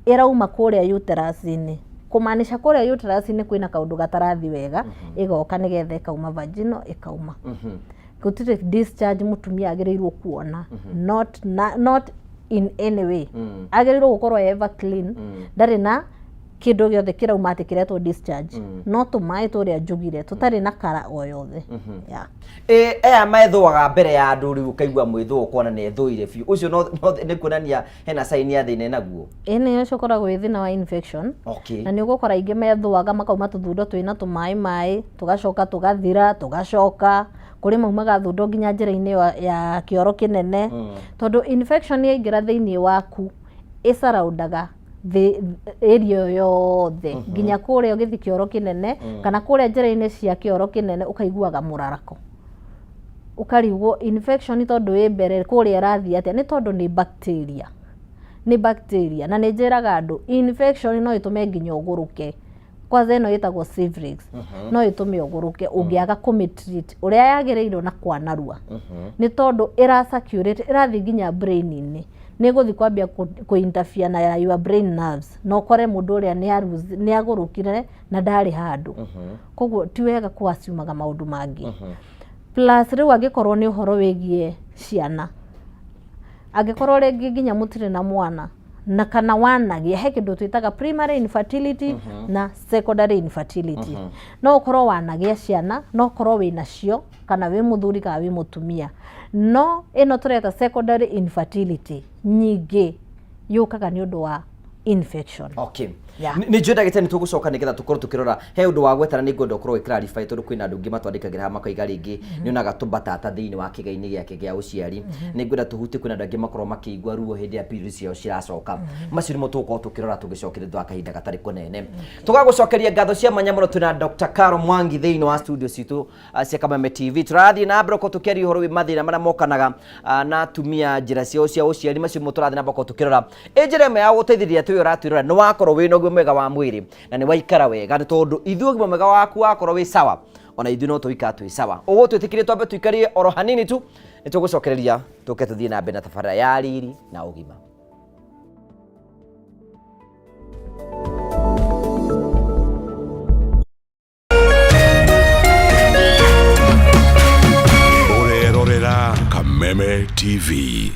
ĩrauma kũrĩa uterus-inĩ. Kũmaanisha kũrĩa uterus-inĩ kwĩna kaũndũ gatarathi wega, ĩgoka nĩgetha ĩkauma vaginal ĩkauma. Gũtirĩ discharge mũtumia agĩrĩirwo kuona, not, na, not in any way. Agĩrĩirwo gũkorwo ever clean, ndarĩ na kĩndũ gĩothe kĩrauma atĩ kĩretwo discharge, no tũmaĩ tũrĩa njugire tũtarĩ na kara o yothe. Yeah. Ĩ aya methũaga mbere ya andũ, rĩu ũkaigua mwĩthũo ũkona nĩ ethũire biũ, ũcio no nĩ kuonania hena sign ya thĩna enaguo? Ĩ nĩ ũcio ũkoragwo wĩ thĩna wa infection. Na nĩ ũgũkora aingĩ methũaga makauma tũthundo twĩna tũmaĩ maĩ, tũgacoka tũgathira, tũgacoka kũrĩ maumaga thundo nginya njĩra-inĩ ya kĩoro kĩnene, tondũ infection yaingĩra thĩinĩ waku ĩcaraundaga area ĩyo yothe nginya kũrĩa ũgĩthiĩ kĩoro kĩnene kana kũrĩa njĩra-inĩ cia kĩoro kĩnene, ũkaiguaga mũrarako, ũkarigwo infection tondũ ĩ mbere kũrĩa ĩrathiĩ atĩa, nĩ tondũ nĩ bacteria, nĩ bacteria. Na nĩ njĩraga andũ infection no ĩtũme nginya ũgũrũke. Kwanza ĩno ĩtagwo syphilis no ĩtũme ũgũrũke ũngĩaga kũmĩtreat ũrĩa yagĩrĩirwo na kwanarua, nĩ tondũ ĩra circulate, ĩrathiĩ nginya brain-inĩ, nĩ ĩgũthiĩ kwambia kũ interfere na your brain nerves, na ũkore mũndũ ũrĩa nĩ agũrũkire na ndarĩ handũ. Koguo ti wega kũ-assumaga maũndũ mangĩ. Plus rĩu angĩkorwo nĩ ũhoro wĩgiĩ ciana, angĩkorwo rĩngĩ nginya mũtirĩ na mwana na kana wanagĩa, he kĩndũ twĩtaga primary infertility na secondary infertility. No ũkorwo wanagĩa ciana, no ũkorwo wĩ nacio kana wĩ mũthuri kana wĩ mũtumia, no ĩno tũreta secondary infertility nyingĩ yũkaga nĩ ũndũ wa infection. Yeah. Nĩ njũĩ ndagĩtarĩ nĩ tũgũcoka nĩgetha tũkorwo tũkĩrora he ũndũ wa gwetana. Nĩ ngwenda ũkorwo ũgĩ-clarify tondũ kwĩna andũ angĩ matwandĩkagĩra haha makauga rĩngĩ nĩ onaga tũmbatata thĩinĩ wa kĩga-inĩ gĩake gĩa ũciari. Nĩ ngwenda tũhutie kwĩna andũ angĩ makorwo makĩigua ruo hĩndĩ ya period ciao ciracoka. Macio nĩmo tũgũkorwo tũkĩrora tũgĩcokeria thutha wa kahinda gatarĩ kũnene. Tũgagũcokeria ngatho cia mwanya mũno. Twĩna Dr. Caro Mwangi thĩinĩ wa studio citũ cia Kameme TV. Tũrathiĩ na mbere gũkorwo tũkĩaria ũhoro wĩ mathĩna marĩa mokanaga na atumia njĩra ciao cia ũciari. Macio nĩmo tũrathiĩ na mbere gũkorwo tũkĩrora. Ĩ njĩra ĩmwe ya gũteithĩrĩria twĩ ũratwĩrora nĩ wakorwo wĩna ũgima mwega wa mwĩrĩ na nĩ waikara wega, nĩ tondũ ithuĩ ũgima mwega waku wakorwo wĩ sawa, ona ithuĩ no tũikara twĩ sawa. Ũgũtwĩtĩkĩrie twambe tũikarie oro hanini tu, nĩ tũgũcokereria tũke tũthiĩ na mbere na tabarĩra ya riri na ũgima. Ũrerorera Kameme TV.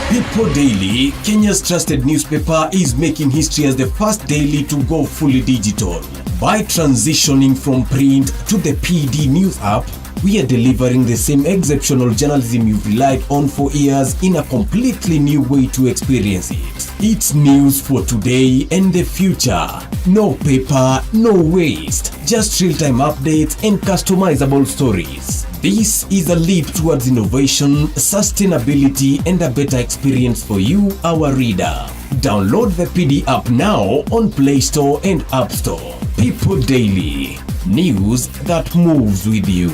People Daily, Kenya's trusted newspaper, is making history as the first daily to go fully digital. By transitioning from print to the PDNews app, we are delivering the same exceptional journalism you've relied on for years in a completely new way to experience it. It's news for today and the future. No paper, no waste, just real-time updates and customizable stories. This is a leap towards innovation, sustainability, and a better experience for you, our reader. Download the PD app now on Play Store and App Store. People Daily, news that moves with you.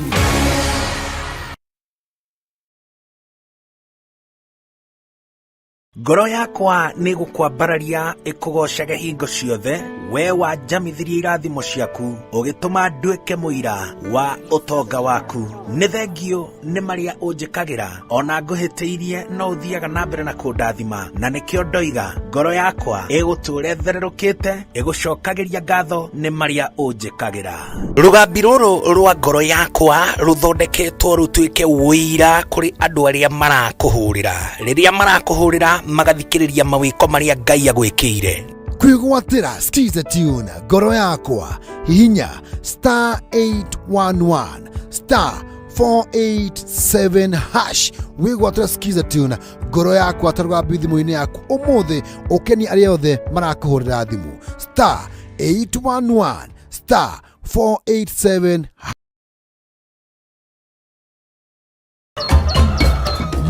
Ngoro yakwa nĩ gũkwambararia ĩkũgoocage hingo ciothe, we wanjamithirie irathimo ciaku, ũgĩtũma nduĩke mũira wa ũtonga waku. Nĩ thengiũ nĩ marĩa ũnjĩkagĩra, ona ngũhĩtĩirie no ũthiaga na mbere na kũndathima, na nĩkĩo ndoiga ngoro yakwa ĩgũtũũra ĩthererũkĩte, ĩgũcokagĩria ngatho nĩ marĩa ũnjĩkagĩra. Rũgambi rũrũ rwa ngoro yakwa rũthondeketwo rũtuĩke ũira kũrĩ andũ arĩa marakũhũrĩra. Rĩrĩa marakũhũrĩra magathikĩrĩria mawĩko marĩa Ngai agwĩkĩire. Kwĩgwatĩra Skiza Tune ngoro yakwa, hihinya star 811 star 487 hash wĩgwatĩra Skiza Tune ngoro yakwa ta rũgambi thimũ-inĩ yaku ũmũthĩ, ũkenie arĩa othe marakũhũrĩra thimũ, star 811 star 487.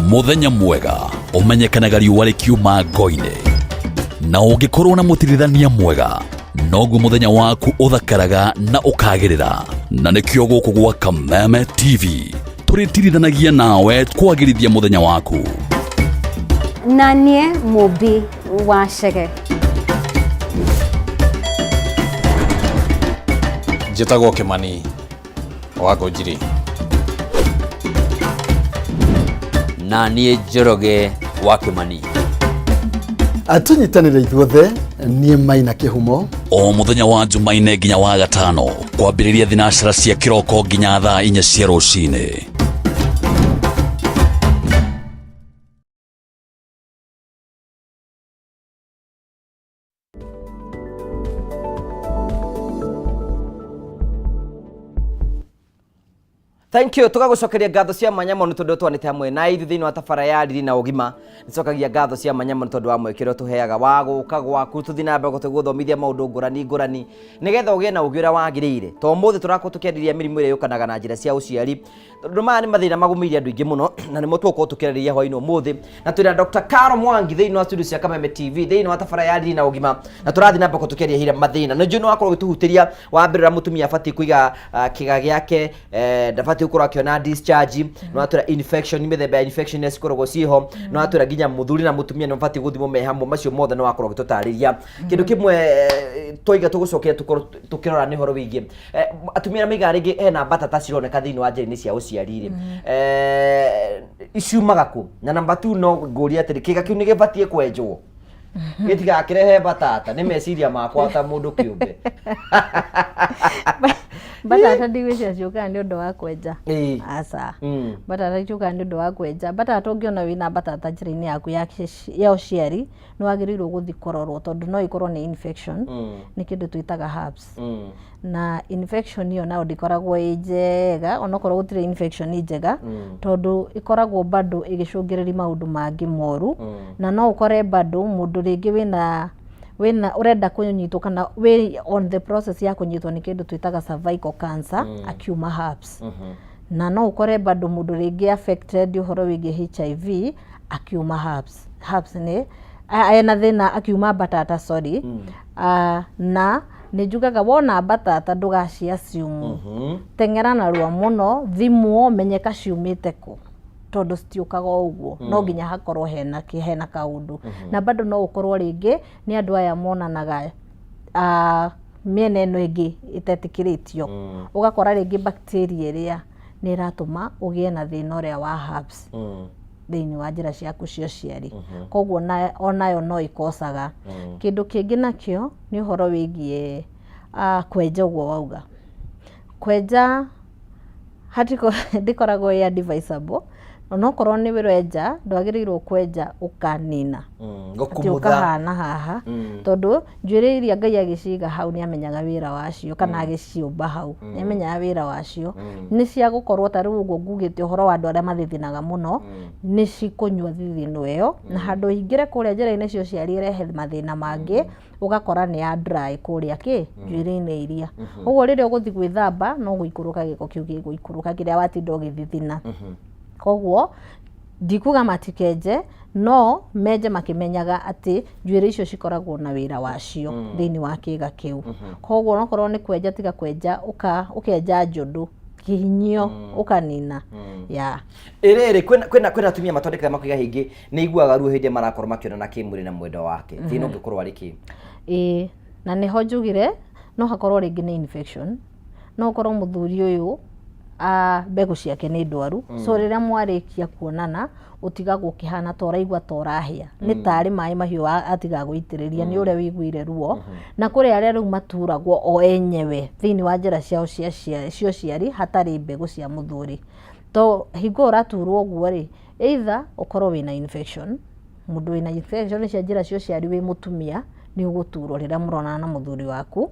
Muthenya mwega ũmenyekanaga riũa rĩkiuma ngo-inĩ, na ũngĩkorwo na mũtirithania mwega noguo mũthenya waku ũthakaraga na ũkagĩrĩra. Na nĩkĩo gũkũ gwa Kameme TV tũrĩtirithanagia nawe kwagĩrithia mũthenya waku. Na niĩ Mũmbi wa Chege. Njĩtagwo Kĩmani wa Ngũnjiri. Na niĩ Njoroge wa Kĩmani. Tũnyitanĩre ithuothe, niĩ Maina Kĩhumo. O mũthenya wa Jumaine nginya wa gatano, kwambĩrĩria thinacara cia kĩroko nginya thaa 4 cia rũcinĩ. Thank you. Tugagucokeria ngatho cia mwanya mũno tondũ twanĩte hamwe na ithuĩ thĩinĩ wa tabara ya riri na ũgima. Nĩcokagia ngatho cia mwanya mũno tondũ wa mweke ũrĩa ũtũheaga wa gũka gwaku tũthiĩ na mbere gũthomithia maũndũ ngũrani ngũrani nĩgetha ũgĩe na ũgĩ ũrĩa wagĩrĩire. To ũmũthĩ tũrakorwo tũkĩarĩrĩria mĩrimũ ĩrĩa yũkanaga na njĩra cia ũciari, tondũ maya nĩ mathĩna magũmĩire andũ aingĩ mũno, na nĩmo tũgũkorwo tũkĩarĩrĩria hwainĩ ũmũthĩ. Na twĩna Dr. Caro Mwangi thĩinĩ wa studio cia Kameme TV thĩinĩ wa tabara ya riri na ũgima, na tũrathiĩ na mbere tũkĩaria hira mathĩna. Nĩ njũĩ nĩ wakorwo ũgĩtũhutĩria wa mbere ũrĩa mũtumia abatiĩ kũiga kĩga gĩake, ndabatiĩ gũkorwo akĩona discharge. Nĩ watwĩra infection, mĩthemba ya infection iria cikoragwo ciĩho. Nĩ watwĩra nginya mũthuri na mũtumia nĩ mabatiĩ gũthimwo me hamwe. Macio mothe nĩ wakorwo ũgĩtũtarĩria. Kĩndũ kĩmwe twaiga tũgũcokera tũkorwo tũkĩrora nĩ ũhoro wĩgiĩ atumia arĩa maigaga rĩngĩ hena mbatata cironeka thĩinĩ wa njĩra-inĩ cia ũciari rĩ, ciumaga kũ? Na namba 2, no ngũrie atĩrĩ, kĩga kĩu nĩ gĩbatiĩ kwenjwo gĩtigakĩrehe mbatata? Nĩ meciria makwa ta mũndũ kĩũmbe. Mbatata ndigwĩciria ciũkaga nĩ ũndũ wa kwenja. Aca. Mbatata itiũkaga nĩ ũndũ wa kwenja. Mbatata, ũngĩona wĩna mbatata njĩra-inĩ yaku ya ũciari, nĩ wagĩrĩirwo gũthiĩ kũrorwo, tondũ no ĩkorwo nĩ infection. Nĩ kĩndũ twĩtaga herpes. Na infection ĩyo nayo ndĩkoragwo ĩ njega, onokorwo gũtirĩ infection njega, tondũ ĩkoragwo bado ĩgĩcũngĩrĩria maũndũ mangĩ moru. Na no ũkore bado mũndũ rĩngĩ wĩna ũrenda kũnyitwo kana wĩ on the process ya kũnyitwo nĩ kĩndũ twĩtaga cervical cancer akiuma herpes. Na no ũkore bado mũndũ rĩngĩ affected ũhoro wĩgiĩ HIV akiuma herpes. Herpes nĩ ena thĩna akiuma mbatata, sorry. Na nĩ njugaga wona mbatata ndũgaci assume, teng'era narua mũno, thimwo, menyeka ciumĩte kũ, tondũ citiũkaga o ũguo. No nginya hakorwo hena kaũndũ. Na bado no ũkorwo rĩngĩ nĩ andũ aya monanaga mĩena ĩno ĩngĩ ĩtetĩkĩrĩtio, ũgakora rĩngĩ bacteria ĩrĩa nĩ ĩratũma ũgĩe na thĩna ũrĩa wa herpes thĩinĩ wa njĩra ciaku cia ũciari. Koguo onayo no ĩkocaga. Kĩndũ kĩngĩ nakĩo nĩ ũhoro wĩgiĩ kwenja. Ũguo wauga kwenja hatiko ndĩkoragwo ĩ advisable. Onokorwo nĩ ũrenja, ndwagĩrĩirwo kwenja ũkanina, atĩ gũkumutha. Ũkahana haha, tondũ njuĩrĩ iria Ngai agĩciga hau nĩ amenyaga wĩra wacio, kana agĩciũmba hau nĩ amenyaga wĩra wacio. Nĩ cia gũkorwo ta rĩu ũguo ngugĩte ũhoro wa andũ arĩa mathithinaga mũno, nĩ cikũnyua thithino ĩyo na handũ ĩingĩre kũrĩa njĩra-inĩ cia ũciari ĩrehe mathĩna mangĩ, ũgakora nĩ ya dry kũrĩa kĩ njuĩrĩ-inĩ iria. Ũguo rĩrĩa ũgũthiĩ gwĩthamba, no gũikũrũka gĩko kĩu gĩgũikũrũka kĩrĩa watinda ũgĩthithina. Koguo ndikuga matikenje, no menje makĩmenyaga atĩ njuĩrĩ icio cikoragwo na wĩra wacio thĩinĩ wa kĩga kĩu. Koguo onokorwo nĩ kwenja, tiga kwenja ũkenja njũndũ kĩhinyio ũkanina ya. Ĩrĩrĩ kwĩna atumia matondekaga makoiga hĩngĩ nĩ iguaga ruo hĩndĩ ĩrĩa marakorwo makĩonana kĩmwĩrĩ na mwendwa wake. Thĩna ũngĩkorwo arĩ kĩ? Ĩĩ, na nĩho njugire no hakorwo rĩngĩ nĩ infection, no ũkorwo mũthuri ũyũ mbegũ ciake nĩ ndwaru. So rĩrĩa mwarĩkia kuonana, ũtigagwo ũkĩhana ta ũraigua ta ũrahĩa, nĩ tarĩ maĩ mahiũ atiga gũitĩrĩria nĩ ũrĩa wĩiguire ruo. Na kũrĩ arĩa rĩu maturagwo o enyewe thĩinĩ wa njĩra ciao cia ũciari hatarĩ mbegũ cia mũthuri. To hingo ũraturwo ũguo rĩ, either ũkorwo wĩna infection. Mũndũ wĩna infection cia njĩra cia ũciari wĩ mũtumia nĩ ũgũturwo rĩrĩa mũronana na mũthuri waku,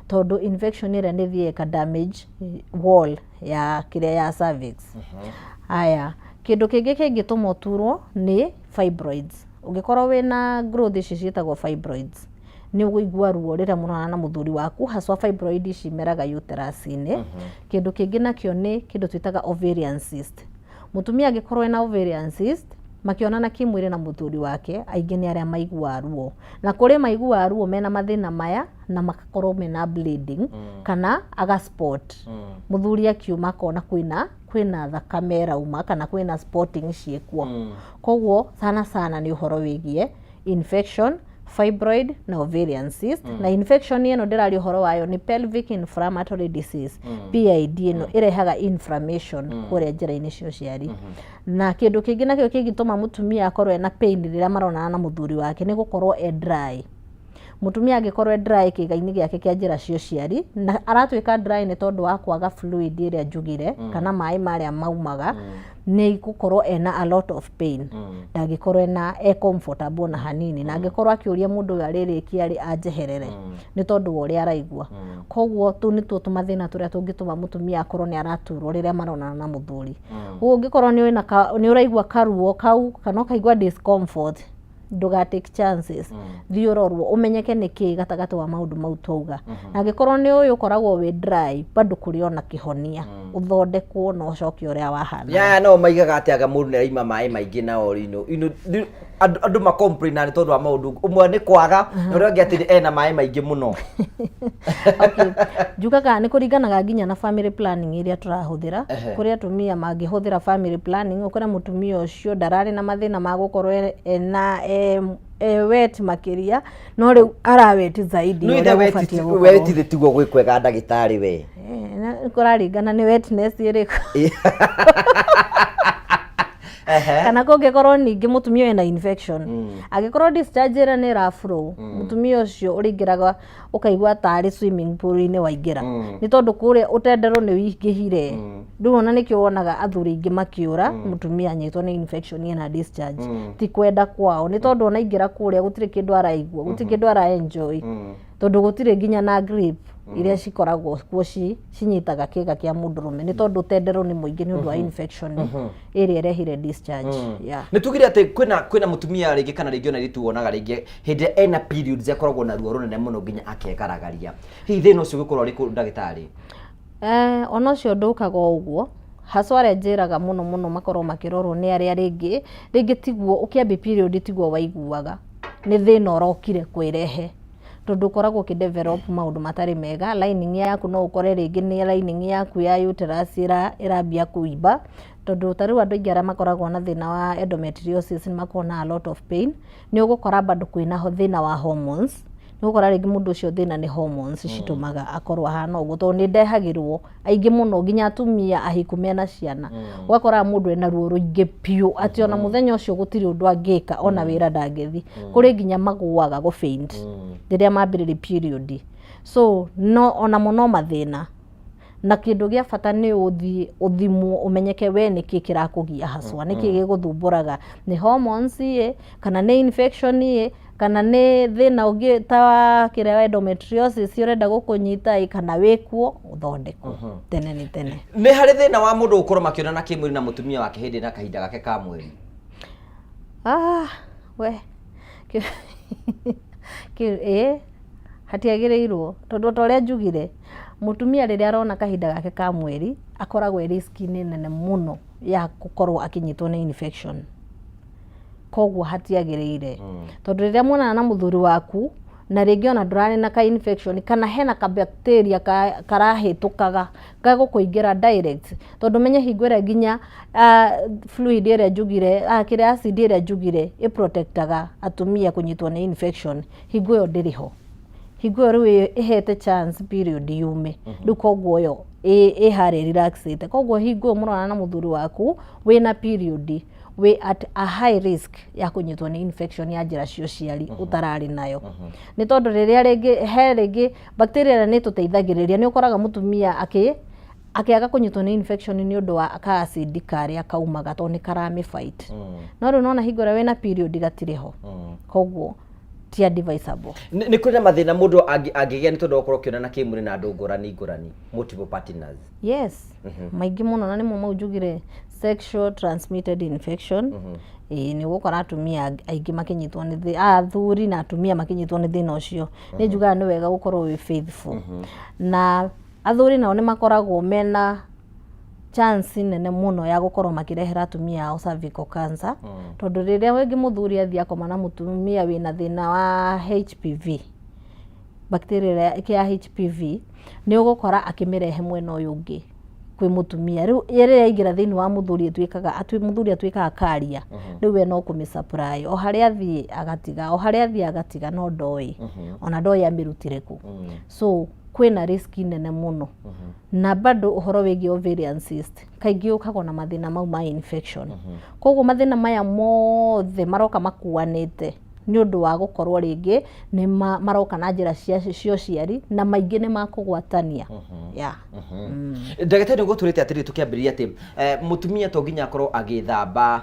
tondũ infection ĩrĩa nĩ ĩthiaga ĩka damage wall ya kĩrĩa ya cervix. Haya, kĩndũ kĩngĩ kĩngĩtũma ũturwo nĩ fibroids. Ũngĩkorwo wĩna growth ici ciĩtagwo fibroids, nĩ ũgũigua ruo rĩrĩa mũronana na mũthuri waku, haswa fibroid ici imeraga uterus-inĩ. Kĩndũ kĩngĩ nakĩo nĩ kĩndũ twĩtaga ovarian cyst. Mũtumia angĩkorwo ena ovarian cyst makĩonana kĩmwĩrĩ na mũthuri wake, aingĩ nĩ arĩa maiguaga ruo, na kũrĩ maiguaga ruo mena mathĩna maya na makakorwo mena bleeding kana aga spot. Mũthuri akiuma akona kwĩna thakame ĩrauma kana kwĩna spotting ciĩkuo. Koguo sana sana nĩ ũhoro wĩgiĩ infection, fibroid na ovarian cyst. Na infection ĩno ndĩraria ũhoro wayo nĩ pelvic inflammatory disease, PID. Ĩno ĩrehaga inflammation kũrĩa njĩra-inĩ cia ũciari. Na kĩndũ kĩngĩ nakĩo kĩngĩtũma mũtumia akorwo ena pain rĩrĩa maronana na mũthuri wake nĩ gũkorwo e dry. Mũtumia angĩkorwo e dry kĩĩga-inĩ gĩake kĩa njĩra cia ũciari, na aratuĩka dry nĩ tondũ wa kwaga fluid ĩrĩa njugire, kana maĩ marĩa maumaga, nĩ gũkorwo ena a lot of pain. Ndangĩkorwo ena e comfortable na hanini, na angĩkorwo akĩũria mũndũ ũyũ arĩrĩkia rĩ anjeherere, nĩ tondũ wa ũrĩa araigua. Koguo tũu nĩtuo tũmathĩna tũrĩa tũngĩtũma mũtumia akorwo nĩ araturwo rĩrĩa maronana na mũthuri. Ũguo ũngĩkorwo nĩ ũraigua karuo kau kana ũkaigua discomfort, ndũga take chances, thiĩ ũrorwo ũmenyeke nĩ kĩ gatagatĩ wa maũndũ mau twauga. Na angĩkorwo nĩ ũyũ ũkoragwo wĩ dry, bado kũrĩ ona kĩhonia, ũthondekwo na ũcoke ũrĩa wahana. Ya, no maigaga atĩ anga mũndũ nĩ araima maĩ maingĩ nao andũ macomplain nĩ tondũ wa maũndũ ũmwe nĩ kwaga na ũrĩa ũngĩ atĩ ena maĩ maingĩ mũno. Okay. Njugaga nĩ kũringanaga nginya na family planning ĩrĩa tũrahũthĩra. Kũrĩ atumia mangĩhũthĩra family planning, ũkore mũtumia ũcio ndararĩ na mathĩna ma gũkorwo ena e wet makĩria, no rĩu arawet zaidi no ũrĩa ithe gũbatiĩ gũkorwo. Wetithĩ tiguo gwĩ kwega, ndagĩtarĩ we. Eh, na kũraringana nĩ wetness ĩrĩkũ, kana kũngĩkorwo ningĩ mũtumia wĩna infection, angĩkorwo discharge ĩrĩa nĩ ĩra flow, mũtumia ũcio ũrĩingĩraga ũkaigua tarĩ swimming pool-inĩ waingĩra, nĩ tondũ kũrĩa ũtenderũ nĩ wĩingĩhire. Rĩu ona nĩkĩo wonaga athuri aingĩ makĩũra mũtumia anyitwo nĩ infection ĩna discharge, ti kwenda kwao, nĩ tondũ ona aingĩra kũrĩa gũtirĩ kĩndũ araigua, gũtirĩ kĩndũ ara enjoy, tondũ gũtirĩ nginya na grip iria cikoragwo kuo cinyitaga kĩga kĩa mũndũrũme, nĩ tondũ ũtenderũ nĩ mũingĩ nĩ ũndũ wa infection ĩrĩa ĩrehire discharge, yeah. Nĩ tugire atĩ kwĩna mũtumia rĩngĩ kana rĩngĩ ona airĩtu wonaga rĩngĩ hĩndĩ ĩrĩa ena periods akoragwo na ruo rũnene mũno nginya akegaragaria. Hihi thĩna ũcio ũgĩkorwo ũrĩ kũ, ndagĩtarĩ? Eh, ona ũcio ndũkaga o ũguo. Haswa arĩa njĩraga mũno mũno makorwo makĩrorwo nĩ arĩa rĩngĩ tiguo ũkĩambia period tiguo waiguaga, nĩ thĩna ũrokire kwĩrehe, tondũ ũkoragwo ũkĩ develop maũndũ matarĩ mega lining yaku. No ũkore rĩngĩ nĩ lining yaku ya uterus ĩrambia kũimba, tondũ ta rĩu andũ aingĩ arĩa makoragwo na thĩna wa endometriosis nĩ makoragwo na a lot of pain. Nĩ ũgũkora bado kwĩna thĩna wa hormones. Nĩ ũgũkora rĩngĩ mũndũ ũcio thĩna nĩ hormones citũmaga akorwo ahana ũguo, tondũ nĩ ndehagĩrwo aingĩ mũno, nginya atumia ahiku mena ciana. Ũgakoraga mũndũ ena ruo rũingĩ biũ atĩ ona mũthenya ũcio gũtirĩ ũndũ angĩka, ona wĩra ndangĩthi. Kũrĩ nginya magũaga gũ faint rĩrĩa mambĩrĩria period. So no onamo no mathĩna. Na kĩndũ gĩa bata nĩ ũthiĩ ũthimwo ũmenyeke we nĩkĩ kĩrakũgia haswa, nĩkĩ gĩgũthumbũraga, nĩ hormones ĩ, kana nĩ infection ĩ, kana nĩ thĩna ũngĩ ta wa kĩrĩa wa endometriosis ũrenda gũkũnyita ĩ, kana wĩkuo ũthondekwo tene nĩ tene. Nĩ harĩ thĩna wa mũndũ gũkorwo makĩonana kĩmwĩrĩ na mũtumia wake hĩndĩ na kahinda gake ka mweri? Ah, we ĩ hatiagĩrĩirwo, tondũ ta ũrĩa njugire, mũtumia rĩrĩa arona kahinda gake ka mweri akoragwo e risk-inĩ nene mũno ya gũkorwo akĩnyitwo nĩ infection. Koguo hatiagĩrĩire, tondũ rĩrĩa muonana na mũthuri waku na rĩngĩ ona ndũrarĩ na ka infection kana hena ka bacteria karahĩtũkaga gagũkũingĩra direct, tondũ menye hingo ĩrĩa nginya fluid ĩrĩa njugire, kĩrĩa acid ĩrĩa njugire ĩ protectaga atumia kũnyitwo nĩ infection, hingo ĩyo ndĩrĩ ho. Hingo ĩyo rĩu ĩhete chance period yume, rĩu koguo ĩyo ĩ harĩa relaxĩte. Koguo hingo ĩyo mũronana na mũthuri waku wĩna period, wĩ at a high risk ya kũnyitwo nĩ infection ya njĩra cia ũciari ũtararĩ nayo, nĩ tondũ rĩrĩa rĩngĩ he rĩngĩ bacteria ĩrĩa nĩ ĩtũteithagĩrĩria, nĩ ũkoraga mũtumia akĩaga kũnyitwo nĩ infection nĩ ũndũ wa ka acid karĩa kaumaga, tondũ nĩ karamĩ fight. No rĩu nona hingo ĩrĩa wĩna period gatirĩ ho, koguo ti advisable. Nĩ kũrĩ na mathĩna mũndũ angĩgĩa nĩ tondũ wa gũkorwo ũkĩonana kĩmwĩrĩ na andũ ngũrani ngũrani, multiple partners? Yes, maingĩ mũno, na nĩmo mau njugire, sexual transmitted infection. Ĩĩ, nĩ ũgũkora atumia aingĩ makĩnyitwo nĩ athuri na atumia makĩnyitwo nĩ thĩna ũcio. Nĩ njugaga nĩ wega gũkorwo wĩ faithful. Na athuri nao nĩ makoragwo mena chance nene mũno ya gũkorwo makĩrehera atumia ao cervical cancer, tondũ rĩrĩa rĩngĩ mũthuri athiĩ akoma na mũtumia wĩna thĩna wa HPV, bacteria ĩrĩa ya HPV, nĩ ũgũkora akĩmĩrehe mwena ũyũ ũngĩ kwĩ mũtumia. Rĩu rĩrĩa yaingĩra thĩinĩ wa mũthuri, ĩtuĩkaga mũthuri atuĩkaga carrier. Rĩu we no kũmĩ supply o harĩa athiĩ agatiga, o harĩa athiĩ agatiga, no ndoĩ, ona ndoĩ amĩrutire kũ. So kwĩna risk nene mũno. Na bado ũhoro wĩgiĩ ovarian cyst kaingĩ ũkagwo na mathĩna mau ma infection. Koguo mathĩna maya mothe maroka makuanĩte nĩ ũndũ wa gũkorwo rĩngĩ nĩ maroka na njĩra cia ũciari, na maingĩ nĩ makũgwatania, yeah. Ndagĩtarĩ, nĩ gũtũrĩte atĩrĩrĩ, tũkĩambĩrĩria atĩ mũtumia to nginya akorwo agĩthamba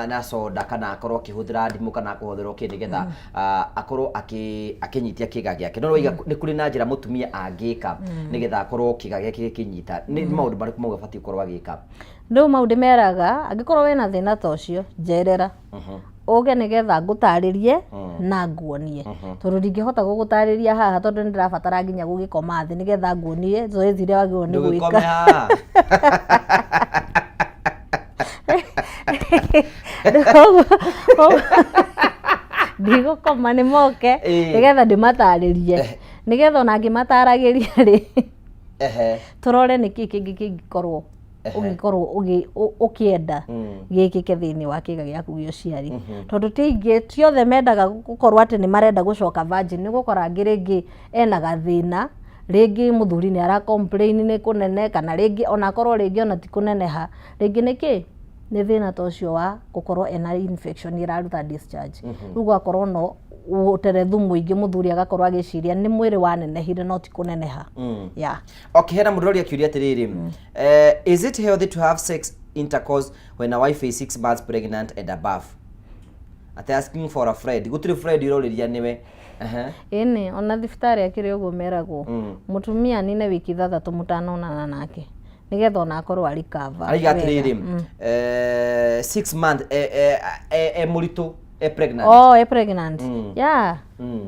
na soda, kana akorwo akĩhũthĩra ndimũ, kana akũhũthĩra kĩ nĩgetha akorwo akĩnyitia kĩga gĩake, no waiga nĩ kũrĩ na njĩra mũtumia angĩka nĩgetha akorwo kĩga gĩake gĩkĩnyita. Nĩ maũndũ marĩkũ mau abatiĩ gũkorwo agĩka? Rĩu mau ndĩmeraga, angĩkorwo wĩna thĩna ta ũcio, njerera ũke nĩgetha ngũtarĩrie na nguonie, tondũ ndingĩhota gũgũtarĩria haha, tondũ nĩ ndĩrabatara nginya gũgĩkoma thĩ nĩgetha nguonie zoezi iria wagĩrĩirwo nĩ Ndũgĩkome gwĩka. haha. Ndigũkoma, nĩ moke nĩgetha ndĩmatarĩrie, nĩgetha ona ngĩmataragĩria rĩ, tũrore nĩkĩ kĩngĩ kĩngĩkorwo ũngĩkorwo ũkĩenda gĩkĩke thĩinĩ wa kĩga gĩaku gĩa ũciari, tondũ ti aingĩ, ti othe mendaga gũkorwo atĩ nĩ marenda gũcoka virgin. Nĩ ũgũkora angĩ rĩngĩ ena gathĩna, rĩngĩ mũthuri nĩ ara complain nĩ kũnene, kana rĩngĩ ona akorwo rĩngĩ ona ti kũneneha, rĩngĩ nĩ kĩ nĩ thĩna ta ũcio wa gũkorwo ena infection ĩraruta discharge. Rĩu gũgakorwo no ũterethu mũingĩ, mũthuri agakorwo agĩciria nĩ mwĩrĩ wanenehire, no ti kũneneha, yeah. Okay, hena mũndũ ũroria kĩũria atĩrĩrĩ, is it healthy to have sex intercourse when a wife is 6 months pregnant and above? Ati asking for a friend. Gũtirĩ friend ũrorĩria nĩwe. Ĩnĩ, ona thibitarĩ akĩrĩ ũguo meragwo, mũtumia anine wiki 6 mũtanonana nake, nĩgetha ona akorwo a recover Araiga wega. atĩrĩrĩ, 6 months e mũritũ, e pregnant. Oh, e pregnant. Yeah.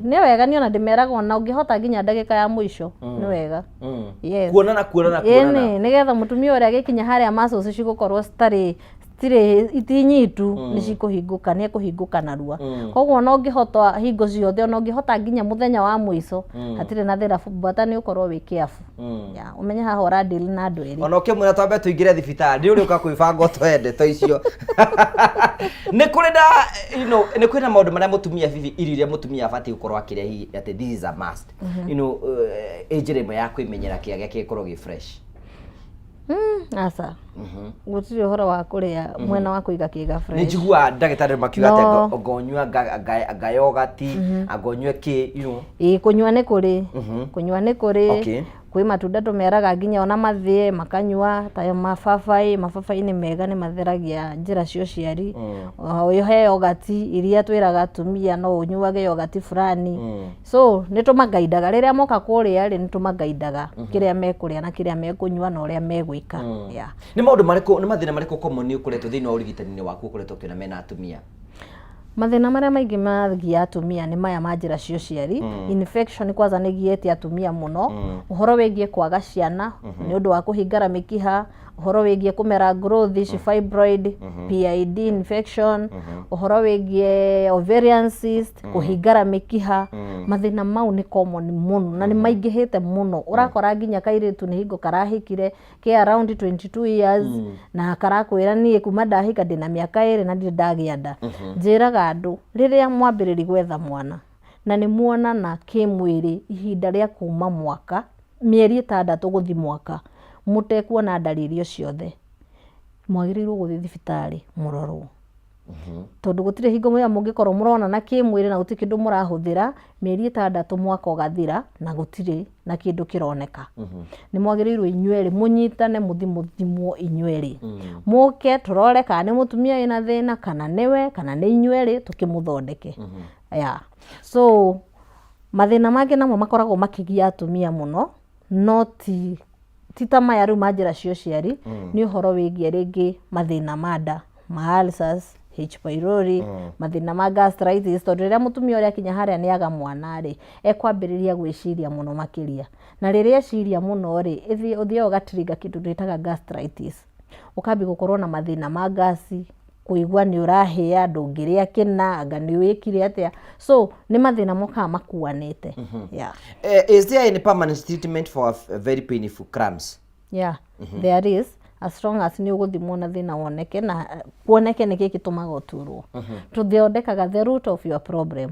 Nĩ wega, niĩ ona ndĩmeraga ona ũngĩhota nginya ndagĩka ya mũico nĩ wega. Yes. Kuonana, kuonana, kuonana. Ĩnĩ, nĩgetha mũtumia ũrĩa agĩkinya harĩa muscles cigũkorwo citarĩ citirĩ itinyitu, nĩ cikũhingũka, nĩ ekũhingũka narua. Koguo ona ũngĩhota hingo ciothe, ona ũngĩhota nginya mũthenya wa mũico, hatirĩ na thĩna, bata nĩ ũkorwo wĩ careful. Yeah, ũmenye haha ũra deal na andũ erĩ. Ona ũkĩmwĩra twambe tũingĩre thibitarĩ, nĩ ũrĩ ũka kwĩbanga ũtwende to icio. Nĩ kũrĩ na nĩ kũrĩ na maũndũ marĩa mũtumia, bibi, irio iria mũtumia abatiĩ gũkorwo akĩrĩa hihi atĩ this is a must, ĩ njĩra ĩmwe ya kwĩmenyera kĩga gĩake gĩkorwo gĩ fresh? Aca, gũtirĩ ũhoro wa kũrĩa mwena wa kũiga kĩga Nĩ fresh. njiguaga ndagĩtarĩ makiuga atĩ No. anga ũnyua ngayogati, anga ũnyue kĩ. Ĩĩ, kũnyua nĩ kũrĩ, kũnyua nĩ kũrĩ. Kwĩ matunda tũmeraga nginya ona mathĩe makanyua ta mababaĩ. Mababaĩ nĩ mega, nĩ matheragia njĩra cia ũciari. Oho he yogati iria twĩraga atumia no ũnyuage yogati fulani. So nĩ tũmangaidaga rĩrĩa moka kũrĩa rĩ, nĩ tũmangaidaga kĩrĩa mekũrĩa na kĩrĩa mekũnyua na ũrĩa megwĩka. Yeah. Nĩ maũndũ marĩkũ, nĩ mathĩna marĩkũ common ũkoretwo thĩinĩ wa ũrigitani-inĩ waku ũkoretwo ũkĩona mena atumia? Mathĩna marĩa maingĩ magiaga atumia nĩ maya ma njĩra cia ũciari. Infection kwanza nĩ ĩgiĩte atumia mũno. Ũhoro wĩgiĩ kwaga ciana nĩ ũndũ wa kũhingara mĩkiha, ũhoro wĩgiĩ kũmera growth ici, fibroid, PID infection, ũhoro wĩgiĩ ovarian cyst, kũhingara mĩkiha. Mathĩna mau nĩ common mũno na nĩ maingĩhĩte mũno. Ũrakora nginya kairĩtu nĩ hingo karahikire ke around 22 years na karakwĩra, "Niĩ kuma ndahika ndĩna mĩaka 2 na ndirĩ ndagĩa nda." Njĩraga andũ, rĩrĩa mwambĩrĩri gwetha mwana na nĩ muonana kĩmwĩrĩ ihinda rĩa kuma mwaka, mĩeri 6 gũthi mwaka, mũtekuona ndariri o ciothe, mwagĩrĩirwo gũthiĩ thibitarĩ mũrorwo, tondũ gũtirĩ hingo mũrĩa mũngĩkorwo mũronana kĩmwĩrĩ na gũtirĩ kĩndũ mũrahũthĩra mĩeri 6, mwaka ũgathira na gũtirĩ na kĩndũ kĩroneka. Nĩ mwagĩrĩirwo inyuerĩ mũnyitane, mũthi mũthimwo inyuerĩ, mũke tũrore kana nĩ mũtumia wĩna thĩna, kana nĩwe, kana nĩ inyuerĩ, tũkĩmũthondeke. Yeah. So mathĩna mangĩ namo makoragwo makĩgia atumia mũno, no ti ta maya rĩu ma njĩra cia ũciari, nĩ ũhoro wĩgiĩ rĩngĩ mathĩna ma nda, ma ulcers, H pylori, mathĩna ma gastritis, tondũ rĩrĩa mũtumia ũrĩa akinya harĩa nĩ aga mwana rĩ, ekwambĩrĩria gwĩciria mũno makĩria, na rĩrĩa eciria mũno rĩ, ũthiaga ũgatrigger kĩndũ twĩtaga gastritis, ũkambia gũkorwo na mathĩna ma ngasi, kũigua nĩ ũrahĩa, ndũngĩrĩa kĩna, anga nĩ wĩkire atĩa. So nĩ mathĩna mokaga makuanĩte, yeah. Is there any permanent treatment for a very painful cramps? Yeah, there is, as long as nĩ ũgũthimwo na thĩna woneke na kuoneke nĩkĩ gĩtũmaga ũturwo. Tũthondekaga the root of your problem.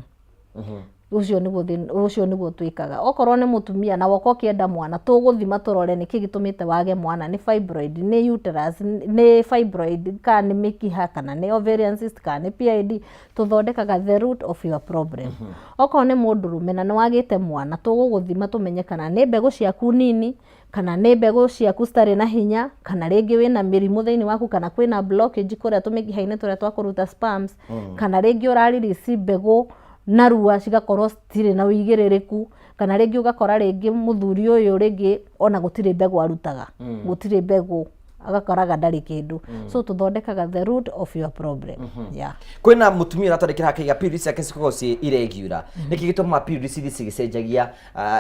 Ũcio nĩguo thĩna, ũcio nĩguo twĩkaga. Okorwo nĩ mũtumia na woka ũkĩenda mwana, tũgũthima tũrore nĩkĩ gĩtũmĩte wage mwana, nĩ fibroid, nĩ uterus, nĩ fibroid, kana nĩ mĩkiha, kana nĩ ovarian cyst, kana nĩ PID. Tũthondekaga the root of your problem. Okorwo nĩ mũndũrũme na nĩ wagĩte mwana, tũgũgũthima tũmenye kana nĩ mbegũ ciaku nini, kana nĩ mbegũ ciaku citarĩ na hinya, kana rĩngĩ wĩna mĩrimũ thĩinĩ waku, kana kwĩna blockage kũrĩa tũmĩkiha-inĩ tũrĩa twa kũruta sperms, kana rĩngĩ ũraririci mbegũ narua cigakorwo citirĩ na ũigĩrĩrĩku, kana rĩngĩ ũgakora rĩngĩ mũthuri ũyũ rĩngĩ ona gũtirĩ mbegũ arutaga, gũtirĩ mbegũ, agakoraga ndarĩ kĩndũ. So tũthondekaga the root of your problem, yeah. Kwĩna mũtumia ũratwandĩkĩra akaiga periods ciake cikoragwo ciĩ irregular. Nĩkĩ gĩtũmaga periods ithi cigĩcenjagia,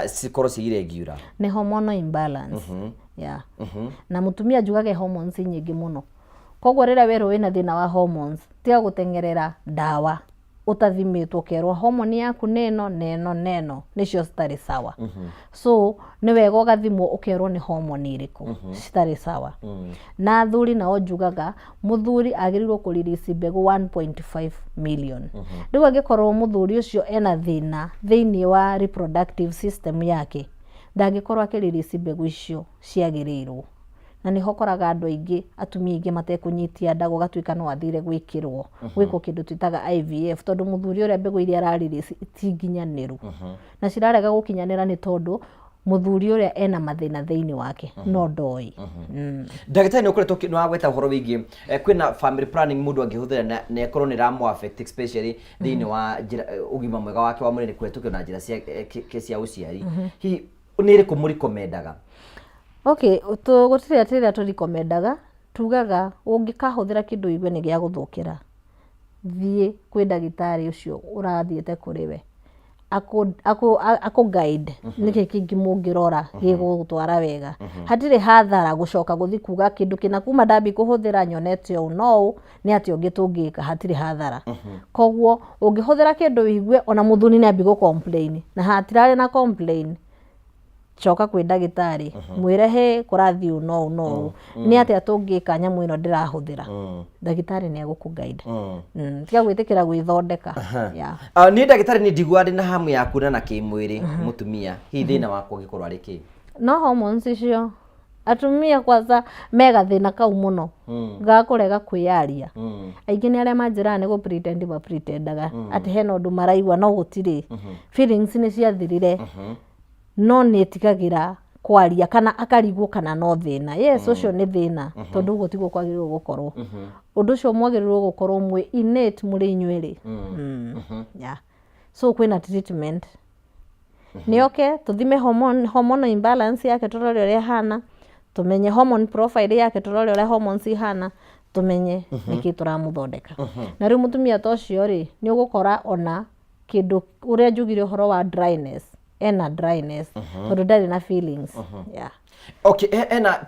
cikorwo ciĩ irregular? Nĩ hormonal imbalance, yeah. Na mũtumia njugage hormones nyingĩ mũno, koguo rĩrĩa werwo wĩna thĩna wa hormones, tiga gũteng'erera ndawa ũtathimĩtwo ũkerwo hormone yaku nĩ ĩno na ĩno na ĩno nĩcio citarĩ sawa. So nĩ wega ũgathimwo ũkerwo nĩ hormone irĩkũ citarĩ sawa. Na athuri nao njugaga mũthuri agĩrĩirwo kũrelease mbegũ 1.5 million. Rĩu angĩkorwo mũthuri ũcio ena thĩna thĩinĩ wa reproductive system yake, ndangĩkorwo akĩrelease mbegũ icio ciagĩrĩirwo, na nĩho ũkoraga andũ aingĩ, atumia aingĩ matekũnyitia nda, gũgatuĩka no athire gwĩkĩrwo gwĩkwo kĩndũ twĩtaga IVF, tondũ mũthuri ũrĩa mbegũ iria ararelease ti nginyanĩru, na cirarega gũkinyanĩra nĩ tondũ mũthuri ũrĩa ena mathĩna thĩinĩ wake no ndoĩ. Ndagĩtarĩ, nĩ ũkoretwo nĩ wagweta ũhoro wĩgiĩ kwĩna family planning mũndũ angĩhũthĩra na ĩkorwo nĩ ĩramũ affect, especially thĩinĩ wa njĩra ũgima mwega wake wa mwĩrĩ nĩ kũhetũkĩra na njĩra cia ũciari. Hihi nĩ ĩrĩkũ mũrikomendaga? Okay, gũtirĩ atĩ ĩrĩa tũrikomendaga. Tugaga ũngĩkahũthĩra kĩndũ ũigue nĩ gĩa gũthũkĩra, thiĩ kwĩ ndagĩtarĩ ũcio ũrathiĩte kũrĩ we akũ guide nĩkĩ kĩngĩ mũngĩrora gĩgũgũtwara wega. Hatirĩ hathara gũcoka gũthiĩ kuga kĩndũ kĩna kuma ndambi kũhũthĩra nyonete ũũ no ũũ, nĩ atĩa ũngĩ tũngĩka? Hatirĩ hathara. Koguo ũngĩhũthĩra kĩndũ ũigue ona mũthuri nĩ ambi gũ complain na hatirarĩ na complain, coka kwĩ ndagĩtarĩ, mwĩre, "He kũrathiĩ ũũ no ũũ no ũũ, nĩ atĩa tũngĩka nyamũ ĩno ndĩrahũthĩra?" Ndagĩtarĩ nĩ egũkũ guide. Tiga gwĩtĩkĩra gwĩthondeka, yeah. Ah, niĩ ndagĩtarĩ nĩ ndiguaga ndĩ na hamu ya kuonana kĩmwĩrĩ mũtumia. Hihi thĩna wakwa ũngĩkorwo arĩ kĩ? No hormones icio. Atumia kwanza me gathĩna kau mũno ga kũrega kwĩyaria. Aingĩ nĩ arĩa manjĩraga nĩ gũ pretend ma pretendaga atĩ hena ũndũ maraigua, no gũtirĩ. Feelings nĩ ciathirire, no nĩ ĩtigagĩra. Kwaria kana akarigwo kana no thĩna. Yes, ũcio nĩ thĩna, tondũ ũguo tiguo kwagĩrĩirwo gũkorwo. Ũndũ ũcio mwagĩrĩirwo gũkorwo mwĩ innate mũrĩ inyuerĩ. Yeah. So kwĩna treatment. Nĩ oke tũthime hormone, hormonal imbalance yake, tũrore ũrĩa ĩhana, tũmenye hormone profile yake, tũrore ũrĩa hormones ihana, tũmenye nĩkĩ tũramũthondeka. Na rĩu mũtumia ta ũcio rĩ, nĩ ũgũkora ona kĩndũ ũrĩa njugire ũhoro wa dryness, ena dryness tondũ ndarĩ na feelings. Yeah. Okay, ena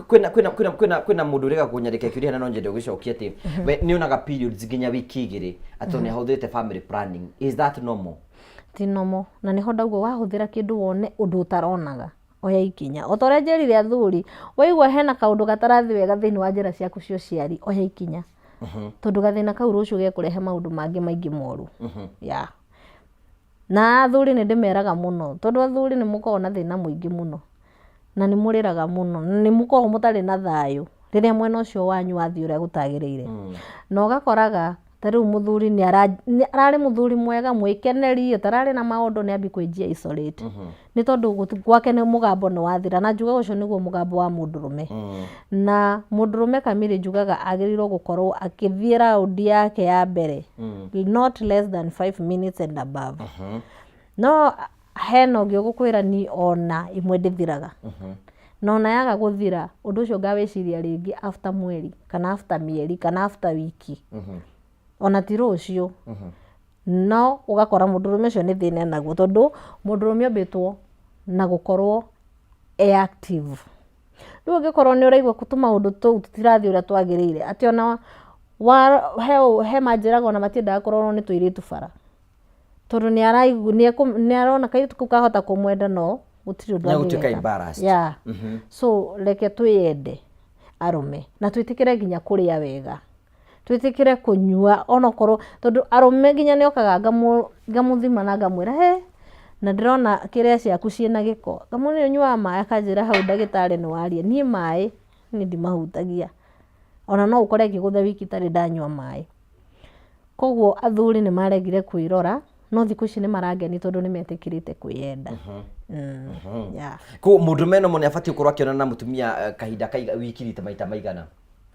kwĩna kwĩna kwĩna kwĩna kwĩna mũndũ ũrega kũnyandĩka kĩũria na no nyende ũgĩcokia atĩ we nĩ onaga periods nginya wiki 2 atĩ nĩ ahũthĩrĩte family planning. Is that normal? Ti normal, na nĩho ndauga wahũthĩra kĩndũ wone ũndũ ũtaronaga, oya ikinya. O ta ũrĩa njĩrire athuri, waigua hena kaũndũ gatarathiĩ wega thĩinĩ wa njĩra ciaku cia ũciari, oya ikinya, tondũ gathĩna kau rũciũ gekũrehe maũndũ mangĩ maingĩ moru. Yeah. Na athuri nĩ ndĩmeraga mũno, tondũ athuri nĩ mũkoragwo na thĩna mũingĩ mũno, na nĩ mũrĩraga mũno, na nĩ mũkoragwo mũtarĩ na thayũ rĩrĩa mwena ũcio wanyu wathiĩ ũrĩa gũtagĩrĩire. Na ũgakoraga ta rĩu mũthuri nĩ ararĩ mũthuri mwega mwĩkeneri, ũtararĩ na maũndũ, nĩ ambia kwĩnjia isolate, nĩ tondũ gwake nĩ mũgambo nĩ wathira. Na njugaga ũcio nĩguo mũgambo wa mũndũrũme. Na mũndũrũme kamiri njugaga agĩrĩirwo gũkorwo akĩthiĩ raundi yake ya mbere not less than 5 minutes and above. No hena ũngĩ ũgũkwĩra ni ona imwe ndĩthiraga, na ona yaga gũthira, ũndũ ũcio ngawĩciria rĩngĩ after mweri kana after mĩeri kana after wiki, ona ti rũciũ. No ũgakora mũndũrũme ũcio nĩ thĩna enaguo, tondũ mũndũrũme ombĩtwo na gũkorwo e active. Rĩu ũngĩkorwo nĩ ũraigua tũmaũndũ tũu tũtirathiĩ ũrĩa twagĩrĩire, atĩ ona he manjĩraga ona matiendaga kũrorwo nĩ tũirĩtu bara, tondũ nĩ arona kairĩtu kau kahota kũmwenda, no gũtirĩ ũndũ Nĩ egũtuĩka angĩgeka. embarrassed. Yeah. So reke twĩyende arũme, na twĩtĩkĩre nginya kũrĩa wega, twĩtĩkĩre kũnyua onokorwo, tondũ arũme nginya nĩ okaga ngamũthima na ngamwĩra, "He na ndĩrona kĩrĩa ciaku ciĩna gĩko." Ngamwĩra, "Ũnyuaga maĩ?" Akanjĩra, "Hau ndagĩtarĩ nĩ waria, niĩ maĩ niĩ ndimahutagia." Ona no ũkore ngĩgũtha wiki itarĩ ndanyua maĩ. Koguo athuri nĩ maregire kwĩrora, no thikũ ici nĩ marangenia tondũ nĩ metĩkĩrĩte kwĩyenda. Yeah. Koguo mũndũrũme no nĩ abatiĩ gũkorwo akĩonana na mũtumia kahinda kaiga wiki rita maita maigana?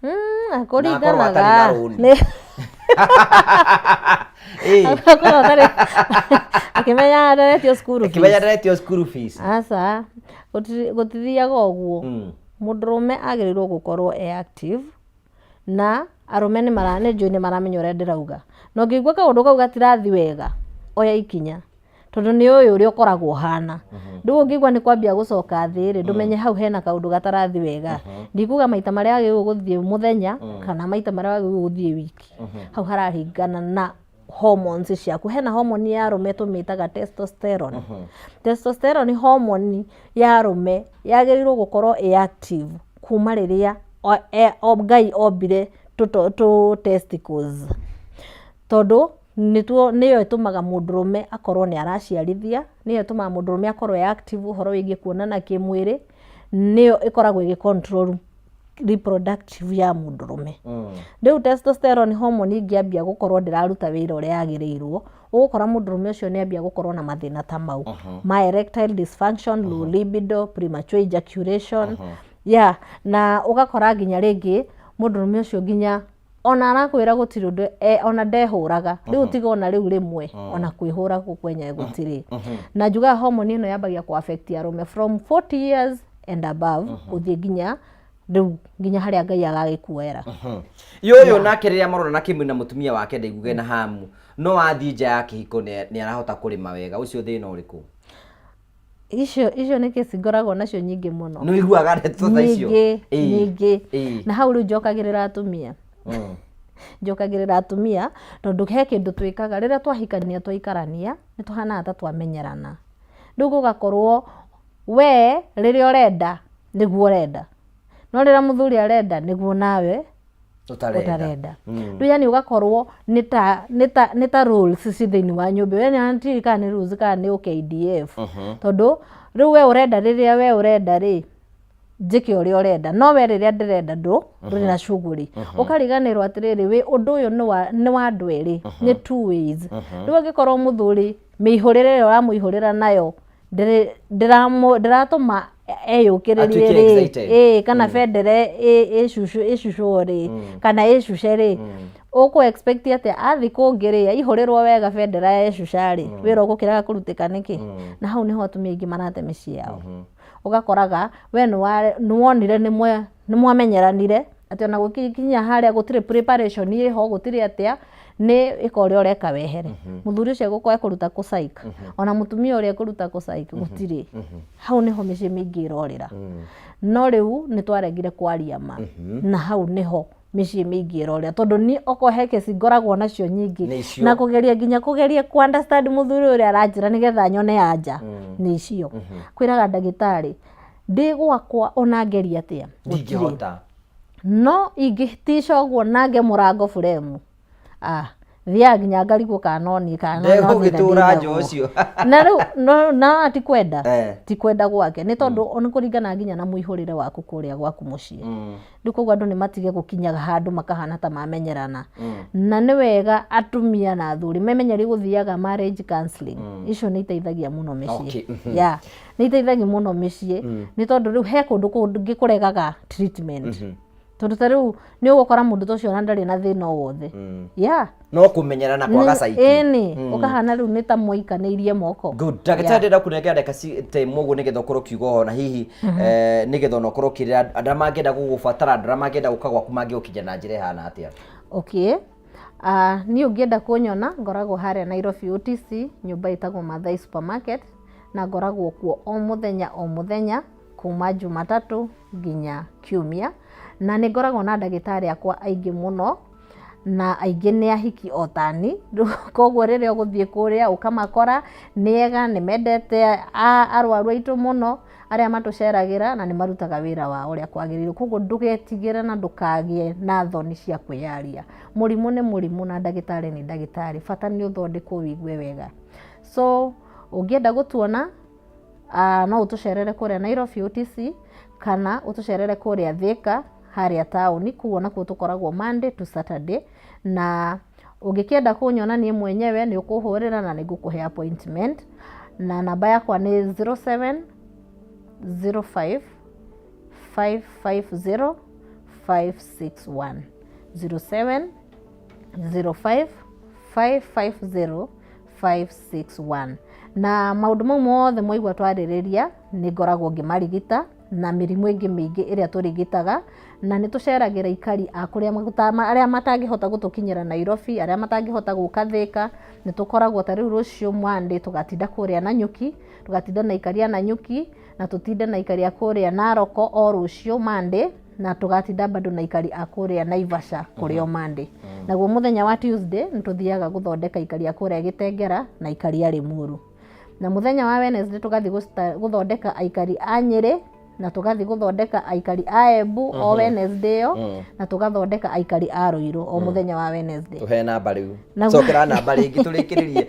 Na akorwo Kũringanaga atarĩ na rũni. Akorwo atarĩ akĩmenya ndaretio cukuru Akĩmenya fees. ndaretio school fees. Aca, gũtithiaga ũguo. Mũndũrũme agĩrĩirwo gũkorwo e active, na arũme nĩ mara nĩ njũĩ nĩ maramenya ũrĩa ndĩrauga. Na ũngĩigua kaũndũ kau gatirathi wega, oya ikinya, tondũ nĩ ũĩ ũrĩa ũkoragwo ũhana. Rĩu ũngĩigua nĩ kwambia gũcoka thĩ rĩ, ndũmenye hau hena kaũndũ gatarathi wega. Ndikuga maita marĩa wagĩrĩirwo gũthiĩ mũthenya kana maita marĩa wagĩrĩirwo gũthiĩ wiki, hau hararingana na hormones ciaku. Hena hormone ya arũme tũmĩtaga testosterone. Testosterone hormone ya arũme yagĩrĩirwo gũkorwo ĩ active kuma rĩrĩa Ngai ombire tũ testicles, tondũ nĩtuo nĩyo ĩtũmaga mũndũrũme akorwo nĩ araciarithia, nĩyo ĩtũmaga mũndũrũme akorwo e active ũhoro wĩgiĩ kuonana kĩmwĩrĩ, nĩyo ĩkoragwo ĩgĩ control reproductive ya mũndũrũme. Rĩu testosterone hormone ĩngĩambia gũkorwo ndĩraruta wĩra ũrĩa yagĩrĩirwo, ũgũkora mũndũrũme ũcio nĩ ambia gũkorwo na mathĩna ta mau ma erectile dysfunction, low libido, premature ejaculation. Yeah, na ũgakora nginya rĩngĩ mũndũrũme ũcio nginya ona arakwĩra gũtirĩ ũndũ ona ndehũraga rĩu, tiga ona rĩu rĩmwe ona kwĩhũra kũ kwenyewe gũtirĩ. Na njugaga hormone ĩno yambagia kũ affect arũme from 40 years and above, gũthiĩ nginya rĩu nginya harĩa Ngai agagĩkuoera. Yũyũ nake rĩrĩa marona na kĩmwĩrĩ na mũtumia wake ndaiguge na hamu, no athiĩ nja ya kĩhiko nĩ arahota kũrĩma wega, ũcio thĩna ũrĩkũ? Icio nĩ kesi ngoragwo nacio nyingĩ mũno. Nĩ ũiguaga ndeto ta icio? Nyingĩ nyingĩ. Na hau rĩu njokagĩrĩra atumia, njokagĩrĩra atumia tondũ he kĩndũ twĩkaga rĩrĩa twahikania, twaikarania, nĩ tũhanaga ta twamenyerana. Rĩu gũgakorwo we rĩrĩa ũrenda nĩguo ũrenda, no rĩrĩa mũthuri arenda nĩguo nawe ũtarenda. Ũtarenda. Rĩu yani ũgakorwo nĩ ta rules ci thĩinĩ wa nyũmba ĩyo, yani ndiũĩ kana nĩ rules kana nĩ KDF, tondũ rĩu we ũrenda rĩrĩa we ũrenda rĩ, njĩke ũrĩa ũrenda, no we rĩrĩa ndĩrenda ndũrĩ na shughuli. Ũkariganĩrwo atĩrĩrĩ, wĩ ũndũ ũyũ nĩ wa andũ erĩ, nĩ two ways. Rĩu angĩkorwo mũthuri mĩihũrĩre ĩrĩa ũramũihũrĩra nayo ndĩratũma. Eyũkĩrĩrie Atuĩke rĩ excited. Ĩ kana bendera ĩcucwo rĩ, kana ĩcuce rĩ, ũkũ expect atĩa athi kũngĩ rĩ, aihũrĩrwo wega bendera yecuca rĩ, wĩra ũgũkĩrega kũrutĩka nĩkĩ? Na hau nĩho atumia aingĩ marate mĩciĩ yao. Ũgakoraga we nĩwonire nĩmwamenyeranire atĩ ona gũkinya harĩa gũtirĩ preparation ĩho, gũtirĩ atĩa, nĩ ĩka ũrĩa ũreka wehere. Mũthuri ũcio egũkorwo ekũruta kũ psych, ona mũtumia ũrĩa ekũruta kũ psych gũtirĩ. Hau nĩho mĩciĩ mĩingĩ ĩrorĩra. No rĩu nĩ twaregire kwaria ma, na hau nĩho mĩciĩ mĩingĩ ĩrorĩra, tondũ niĩ okorwo he kesi ngoragwo nacio nyingĩ Nĩ icio. Na kũgeria nginya kũgeria ku understand mũthuri ũrĩa aranjĩra nĩgetha nyone anja nĩ icio. Kwĩraga ndagĩtarĩ ndĩ gwakwa ona ngeria atĩa gũtirĩ. Ndingĩhota. No ingĩtica ũguo nange mũrango buremu, ah, thiaga nginya ngarigwo kana no niĩ kana no thĩna Ndegũgĩtũra nja ndĩnaguo. ũcio. Na rĩu na ti kwenda, Eh. ti kwenda gwake, nĩ tondũ nĩ kũringana nginya na mũihũrĩre waku kũrĩa gwaku mũciĩ. Rĩu koguo andũ nĩ matige gũkinyaga handũ makahana ta mamenyerana. Na nĩ wega atumia na athuri memenyerie gũthiaga marriage counseling. Icio nĩ iteithagia mũno mĩciĩ. Yeah, nĩ iteithagia mũno mĩciĩ, nĩ tondũ rĩu he kũndũ kũngĩ kũregaga treatment, tondũ ta rĩu nĩ ũgũkora mũndũ ta ũcio ona ndarĩ na thĩna o wothe, yeah. No kũmenyerana kwaga caiki. Ĩni, ũkahana rĩu nĩ ta mwaikanĩirie moko. Good. Ndagĩtarĩ, ndĩrenda kũnengera ndagĩka ta ĩmwe ũguo nĩgetha ũkorwo ũkiuga ũhoro na hihi nĩgetha ona ũkorwo ũkĩrĩra andũ arĩa mangĩenda gũgũbatara, andũ arĩa mangĩenda gũka gwaku mangĩgũkinya na njĩra ĩhana atĩa? Okay. Niĩ ũngĩenda kũnyona ngoragwo harĩa Nairobi OTC, nyũmba ĩtagwo Mathai Supermarket, na ngoragwo kuo o mũthenya o mũthenya kuma Jumatatũ nginya Kiumia. Na nĩ ngoragwo na ndagĩtarĩ akwa aingĩ mũno, na aingĩ nĩ ahiki o tani. Koguo rĩrĩa ũgũthiĩ kũrĩa ũkamakora nĩ ega, nĩ mendete arwaru aitũ mũno arĩa matũceragĩra, na nĩ marutaga wĩra wao ũrĩa kwagĩrĩire. Koguo ndũgetigĩre na ndũkagĩe na thoni cia kwĩyaria. Mũrimũ nĩ mũrimũ na ndagĩtarĩ nĩ ndagĩtarĩ, bata nĩ ũthondekwo wĩigue wega. So ũngĩenda gũtuona, no ũtũcerere kũrĩa Nairobi OTC, kana ũtũcerere kũrĩa Thika harĩa taũni, kũu onakuo tũkoragwo Monday to Saturday. Na ũngĩkĩenda kũnyona niĩ mwenyewe, nĩ ũkũhũrĩra na nĩ ngũkũhe appointment, na namba yakwa nĩ 0705 550 561, 0705 550 561. Na maũndũ mau mothe mwaigua twarĩrĩria nĩ ngoragwo ngĩmarigita, na mĩrimũ ĩngĩ mĩingĩ ĩrĩa tũrigitaga. Na nĩ tũceragĩra ikari a kũrĩa arĩa matangĩhota gũtũkinyĩra Nairobi, arĩa matangĩhota gũka Thĩka. Nĩ tũkoragwo ta rĩu rũciũ Monday tũgatinda kũrĩa Nanyuki, tũgatinda na ikari a Nanyuki, na tũtinde na ikari a kũrĩa Naroko o rũciũ Monday, na tũgatinda bado na ikari a kũrĩa Naivasha kũrĩ o Monday. Naguo mũthenya wa Tuesday nĩ tũthiaga gũthondeka ikari a kũrĩa Gĩtengera na ikari a Limuru. Na mũthenya wa Wednesday tũgathiĩ gũthondeka aikari a Nyĩrĩ, na tũgathiĩ gũthondeka aikari a Embu o Wednesday ĩyo, na tũgathondeka aikari a Ruiru o mũthenya wa Wednesday. Tũhe namba rĩu. Cokera namba rĩngĩ tũrĩkĩrĩrie.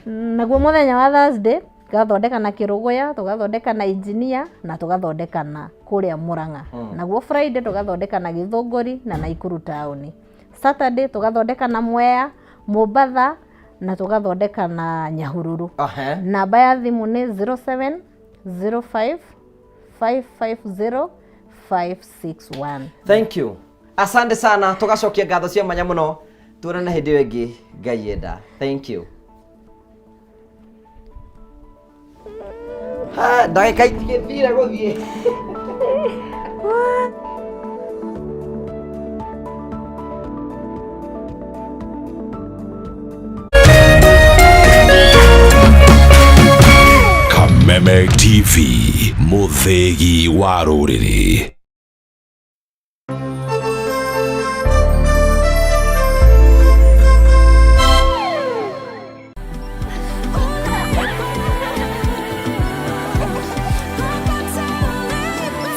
Naguo mũthenya wa Thursday tũgathondeka na Kĩrũgũya, tũgathondeka na Engineer, na tũgathondeka na kũrĩa Murang'a. Naguo Friday tũgathondeka na Gĩthũngũri na Naikuru taũni. Saturday tũgathondeka na Mwea, Mombatha, na tũgathondeka na Nyahururu. Namba ya thimũ nĩ 0705 550 561. Thank you, asante sana. Tũgacokia ngatho cia mwanya mũno. Tuonane hĩndĩ ĩyo ĩngĩ Ngai enda. Thank you. Ha, ndagĩka itigĩthire gũthiĩ. Kameme TV, mũthĩgi wa rũrĩrĩ.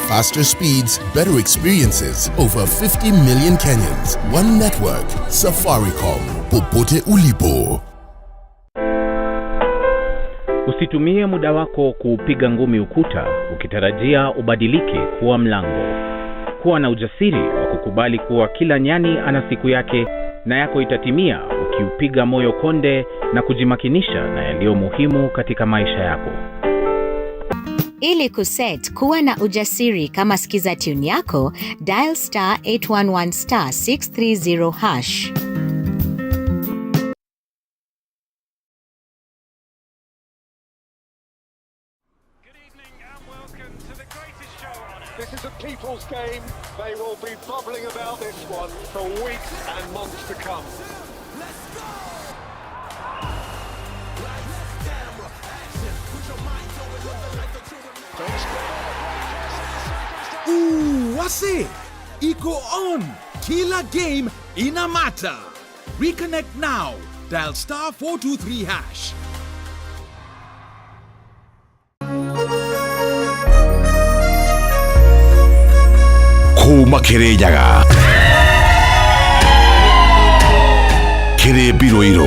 Faster speeds, better experiences. Over 50 million Kenyans. One network. Safaricom. Popote ulipo. Usitumie muda wako kuupiga ngumi ukuta ukitarajia ubadilike kuwa mlango. Kuwa na ujasiri wa kukubali kuwa kila nyani ana siku yake, na yako itatimia ukiupiga moyo konde na kujimakinisha na yaliyo muhimu katika maisha yako. Ili kuset kuwa na ujasiri kama skiza tune yako, dial star 811 star 630 hash. This is a people's game. They will be bubbling about this one for weeks and months to come. Ooh, wase! Iko on! Kila game ina matter. Reconnect now. Dial star 423 hash. Kuma Kirinyaga kĩrĩ mbirũ irũ.